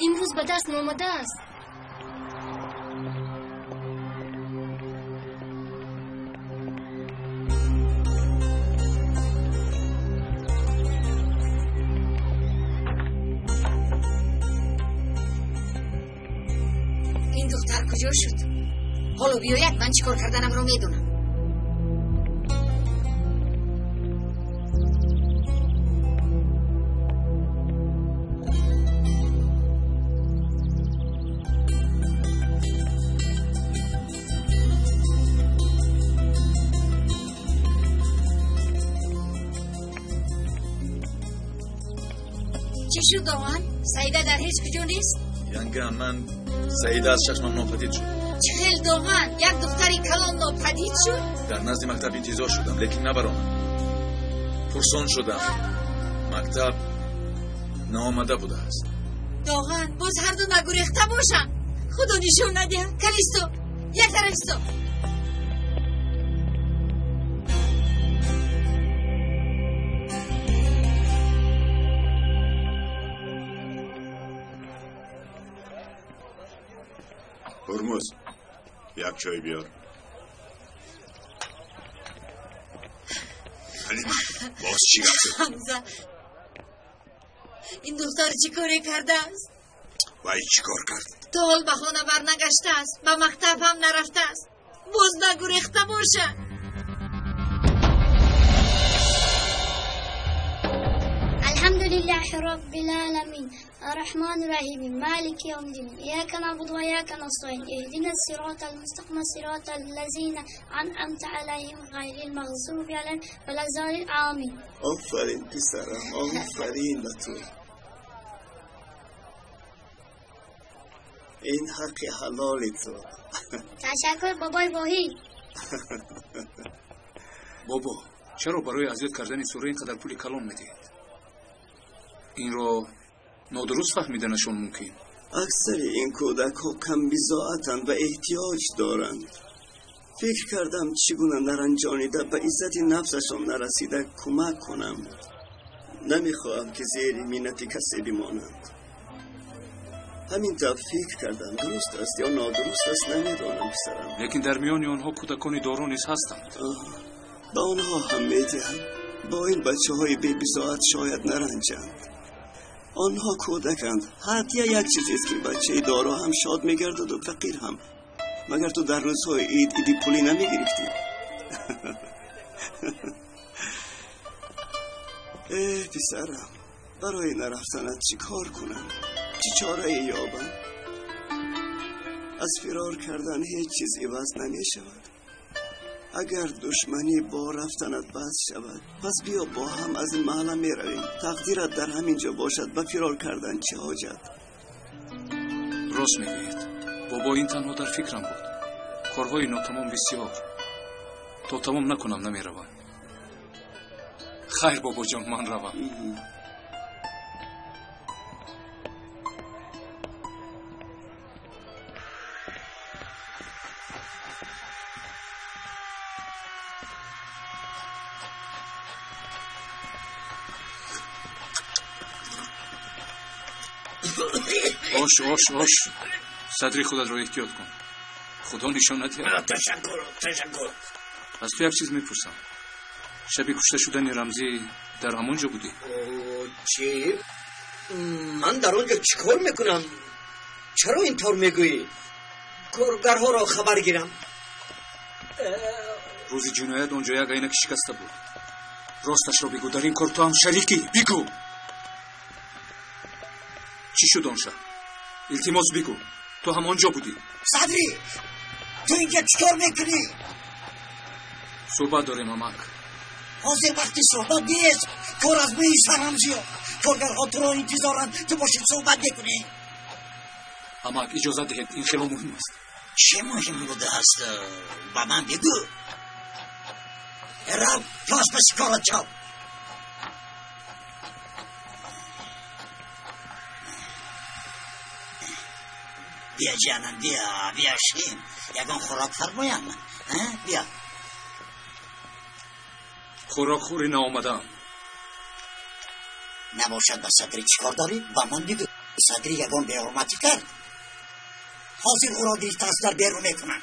имрӯз ба дарс наомадааст. Ин духтар куҷо шуд? Ҳоло биёяд, ман чӣ кор карданамро медонам. Чӣ шуд, Доған? Саида дар ҳеҷ куҷо нест? Янга, ман Саида аз чашмам нопадид шуд. Чӣ хел, Доған? Як духтари калон нопадид шуд? Дар назди мактаб интизор шудам, лекин набаромад. Пурсон шудам. Мактаб наомада будааст. Доған, боз ҳарду нагурехта бошанд. Худо нишон надиҳад. Калисто, як тараф исто. Ҳурмуз, як чой биёр. Ҳалима, боз чӣ гап зад? Ҳамза, ин духтар чӣ коре кардааст? Вай чӣ кор кард? То ҳол ба хона барнагаштааст, ба мактаб ҳам нарафтааст. Боз нагурехта бошад. الحمد لله رب العالمين الرحمن الرحيم مالك يوم الدين إياك نعبد وإياك نستعين اهدنا الصراط المستقيم صراط الذين أنعمت عليهم غير المغضوب عليهم ولا الضالين آمين. آفرین پسرم، آفرین به تو. این حق حلال تو. تشکر بابای واحید. بابا، چرا برای اذیت کردن سوره اینقدر پول کلان میدهید؟ اینро нодуруст фаҳмиданашон мумкин. Аксари ин кӯдакҳо камбизоатанд ва эҳтиёҷ доранд. Фикр кардам чӣ гуна наранҷонида ба иззати нафсашон нарасида кӯмак кунам. Намехоҳам ки зери миннати касе бимонанд. Ҳамин тавр фикр кардам. Дуруст аст ё нодуруст аст намедонам, писарам. Лекин дар миёни онҳо кӯдакони доро низ ҳастанд. Ба онҳо ҳам медиҳам. Бо ин бачаҳои бебизоат шояд наранҷанд. Онҳо кӯдаканд. Ҳадя як чизест ки бачаи доро ҳам шод мегардад ва фақир ҳам. Магар ту дар рӯзҳои ид иди пулӣ намегирифтӣ? Э, писарам, барои нарафтанат чӣ кор кунам? Чӣ чорае ёбам? Аз фирор кардан ҳеҷ чиз иваз намешавад. Агар душманӣ бо рафтанат бас шавад, пас биё бо ҳам аз ин маҳалла меравем. Тақдират дар ҳамин ҷо бошад, ба фирор кардан чӣ ҳоҷат? Рост мегӯед бобо, ин танҳо дар фикрам буд. Корҳои нотамом бисёр, то тамом накунам намеравам. Хайр бобоҷон, ман равам. Ош, ош, ош, садри худатро эҳтиёт кун, худо нишон надиҳад. Ташаккур, ташаккур. Аз ту як чиз мепурсам. Шаби кушта шудани Рамзӣ дар ҳамон ҷо будӣ? Чӣ? Ман дар он ҷо чӣ кор мекунам? Чаро ин тавр мегӯӣ? Коргарҳоро хабар гирам. Рӯзи ҷиноят он ҷо як айнаки шикаста буд. Росташро бигӯ, дар ин кор ту ҳам шарикӣ. Бигӯ, чӣ шуд он шаб? Илтимос бигӯ, ту ҳам он ҷо будӣ. Садрӣ, ту инҷа чӣ кор мекунӣ? Суҳбат дорем, амак. Ҳозир вақти суҳбат нест. Кор аз мӯи сарам зиёд. Коргарҳо туро интизоранд, ту бошед суҳбат мекунӣ. Амак, иҷозат диҳед, ин хело муҳим аст. Чӣ муҳим будааст? Ба ман бигӯ. Рав, то аз паси корат шав. Бия ҷанам, бия, бия шин. Ягон хӯрок фармоям, бия. Хӯрокхӯрӣ наомадаам. Набошад, ба Садрӣ чӣ кор дорӣ? Ба ман бигӯ, Садрӣ ягон беҳурматӣ кард? Ҳозир ӯро гирифта аз дар берун мекунам.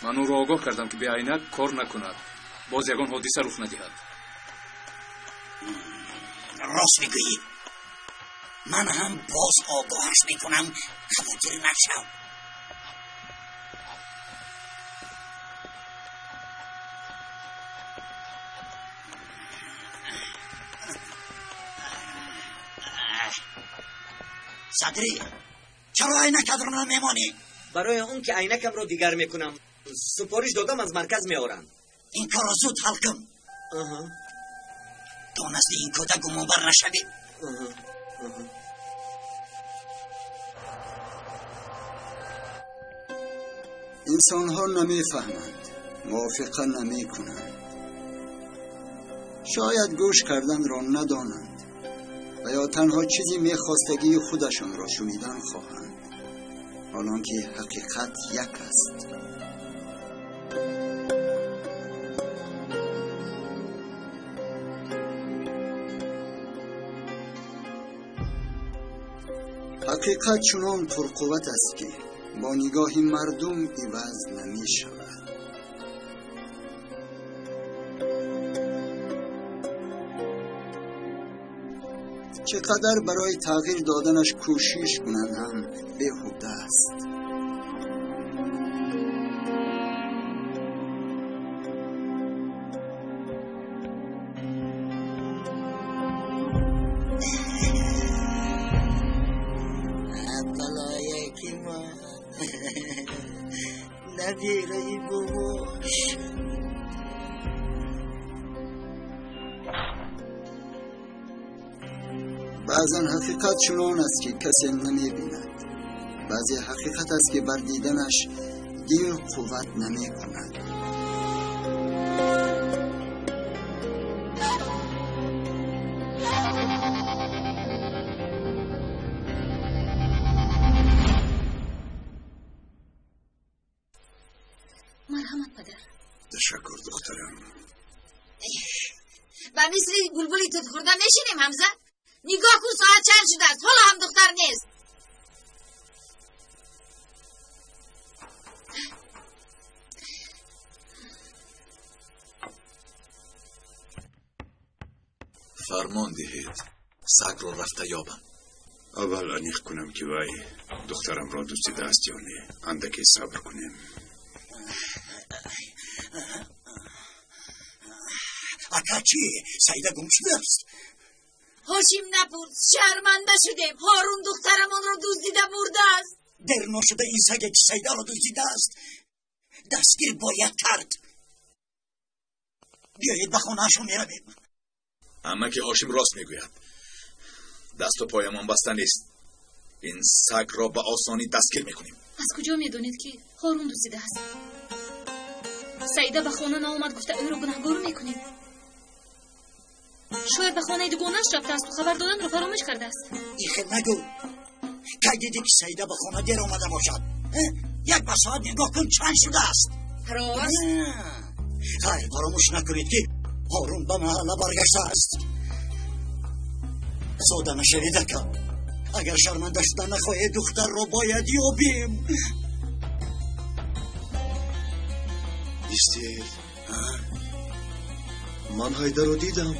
Ман ӯро огоҳ кардам, ки беайнак кор накунад, боз ягон ҳодиса рух надиҳад. Рост мегӯӣ, ман ҳам боз огоҳаш мекунам, хавотир нашав. Садрӣ, чаро айнакатро намемонӣ? Барои он ки айнакамро дигар мекунам. Супориш додам, аз марказ меоранд. Ин корро зуд ҳал кун, то назди ин кӯдак гумонбар нашавӣ. Инсонҳо намефаҳманд, мувофиқа намекунанд, шояд гӯш карданро надонанд ва ё танҳо чизи мехостагии худашонро шунидан хоҳанд, ҳолон ки ҳақиқат як аст. Ҳақиқат чунон пурқувват аст, ки бо нигоҳи мардум иваз намешавад. Чӣ қадар барои тағйир доданаш кӯшиш кунанд ҳам беҳуда аст. Балое ки ман набираи бобош. Баъзан ҳақиқат чунон аст, ки касе намебинад. Баъзе ҳақиқат аст, ки бар диданаш дил қувват намекунад. Марҳамат, падар. Ташаккур, духтарам. Ба мисли булбули тут хӯрда мешинем, Ҳамза. Нигоҳ кун, соат чанд шудааст, ҳоло ҳам духтар нест. Фармон диҳед, сагро рафта ёбам. Аввал аниқ кунам, ки вай духтарамро дуздидааст ё не. Андаке сабр кунем. Ака, чӣ, Саида гум шудааст? Ҳошим напурс, шарманда шудем. Ҳорун духтарамонро дуздида бурдааст. Дер ношуда ин саге, ки Саидаро дуздидааст, дастгир бояд кард. Биёед ба хонаашон меравем. Амаки Ҳошим рост мегӯяд. Дасту поямон баста нест. Ин сагро ба осонӣ дастгир мекунем. Аз куҷо медонед, ки Ҳорун дуздидааст? Саида ба хона наомад гуфта ӯро гунаҳгор мекунед. Шояд ба хонаи дугонааш рафтаасту хабар доданро фаромӯш кардааст. Ихел нагӯ. Кай дидӣ, ки Саида ба хона дер омада бошад? Як ба соат нигоҳ кун, чанд шудааст. Рост. Хайр, фаромӯш накунед, ки Ҳорун ба маҳалла баргаштааст. Сода нашавед, ака. Агар шарманда шудан нахоҳед, духтарро бояд ёбем. Истед, ман Ҳайдарро дидам.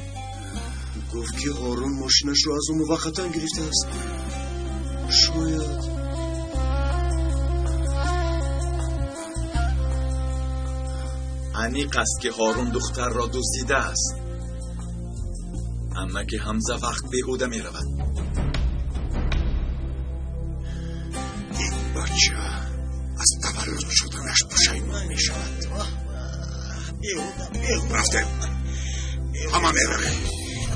Гуфт, ки Ҳорун мошинашро аз ӯ муваққатан гирифтааст. Шояд Аниқ аст, ки Ҳорун духтарро дуздидааст. Амаки Ҳамза, вақт беҳуда меравад. Ин бача аз таваллуд шуданаш пушаймон мешавад. Рафтем, ҳама меравем.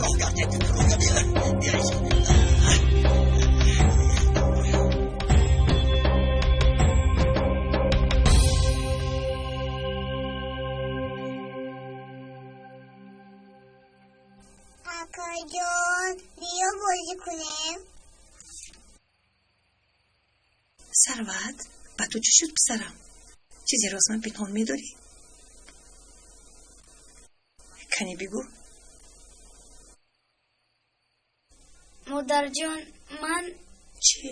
Роҳ гардед, роҳ гардед. Биёед. Акайҷон, биё бозӣ кунем. Сарват, ба ту чӣ шуд, писарам? Чизеро аз ман пинҳон медорӣ? Кане бигӯ. Модарҷон, ман Чӣ?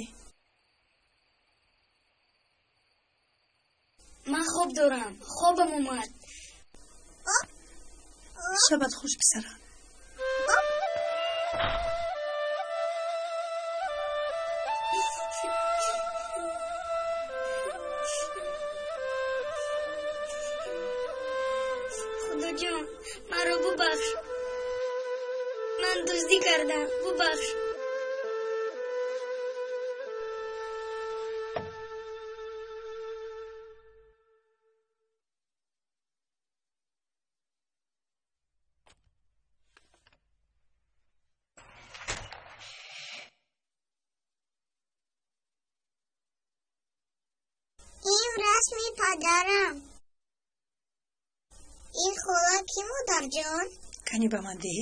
Ман хоб дорам, хобам омад. Шабат хуш, писарам. Худоҷон, маро бубахш. Ман дуздӣ кардам, бубахш. Ин расми падарам. Ин хола кӣ, модарҷон? Кани ба ман деҳ.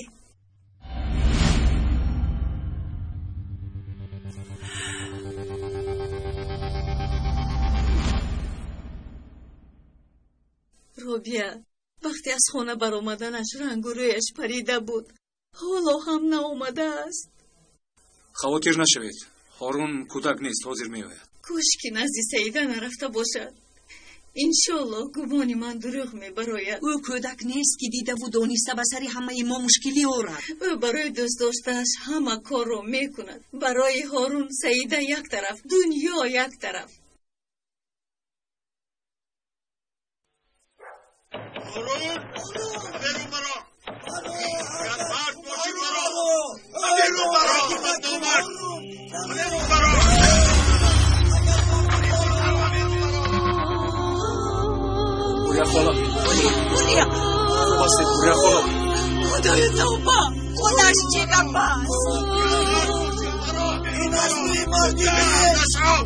Робия, вақте аз хона баромаданаш рангу рӯяш парида буд. Ҳоло ҳам наомадааст. Хавотир нашавед, Ҳорун кӯдак нест, ҳозир меояд. Кош ки назди Саида нарафта бошад. Иншоллоҳ, гумони ман дурӯғ мебарояд. Ӯ кӯдак нест, ки дидаву дониста ба сари ҳамаи мо мушкилӣ орад. Ӯ барои дӯстдоштааш ҳама корро мекунад. Барои Ҳорун Саида як тараф, дунё як тараф. Ҳорун, берун баро! Агар мард бошӣ, баро! Берун баро, номард! Берун баро! Ҳурия хола, хуб ҳастед, Ҳурия хола? Худои тавба, худаш чӣ гап аст? Ин аз рӯи марди Нашав!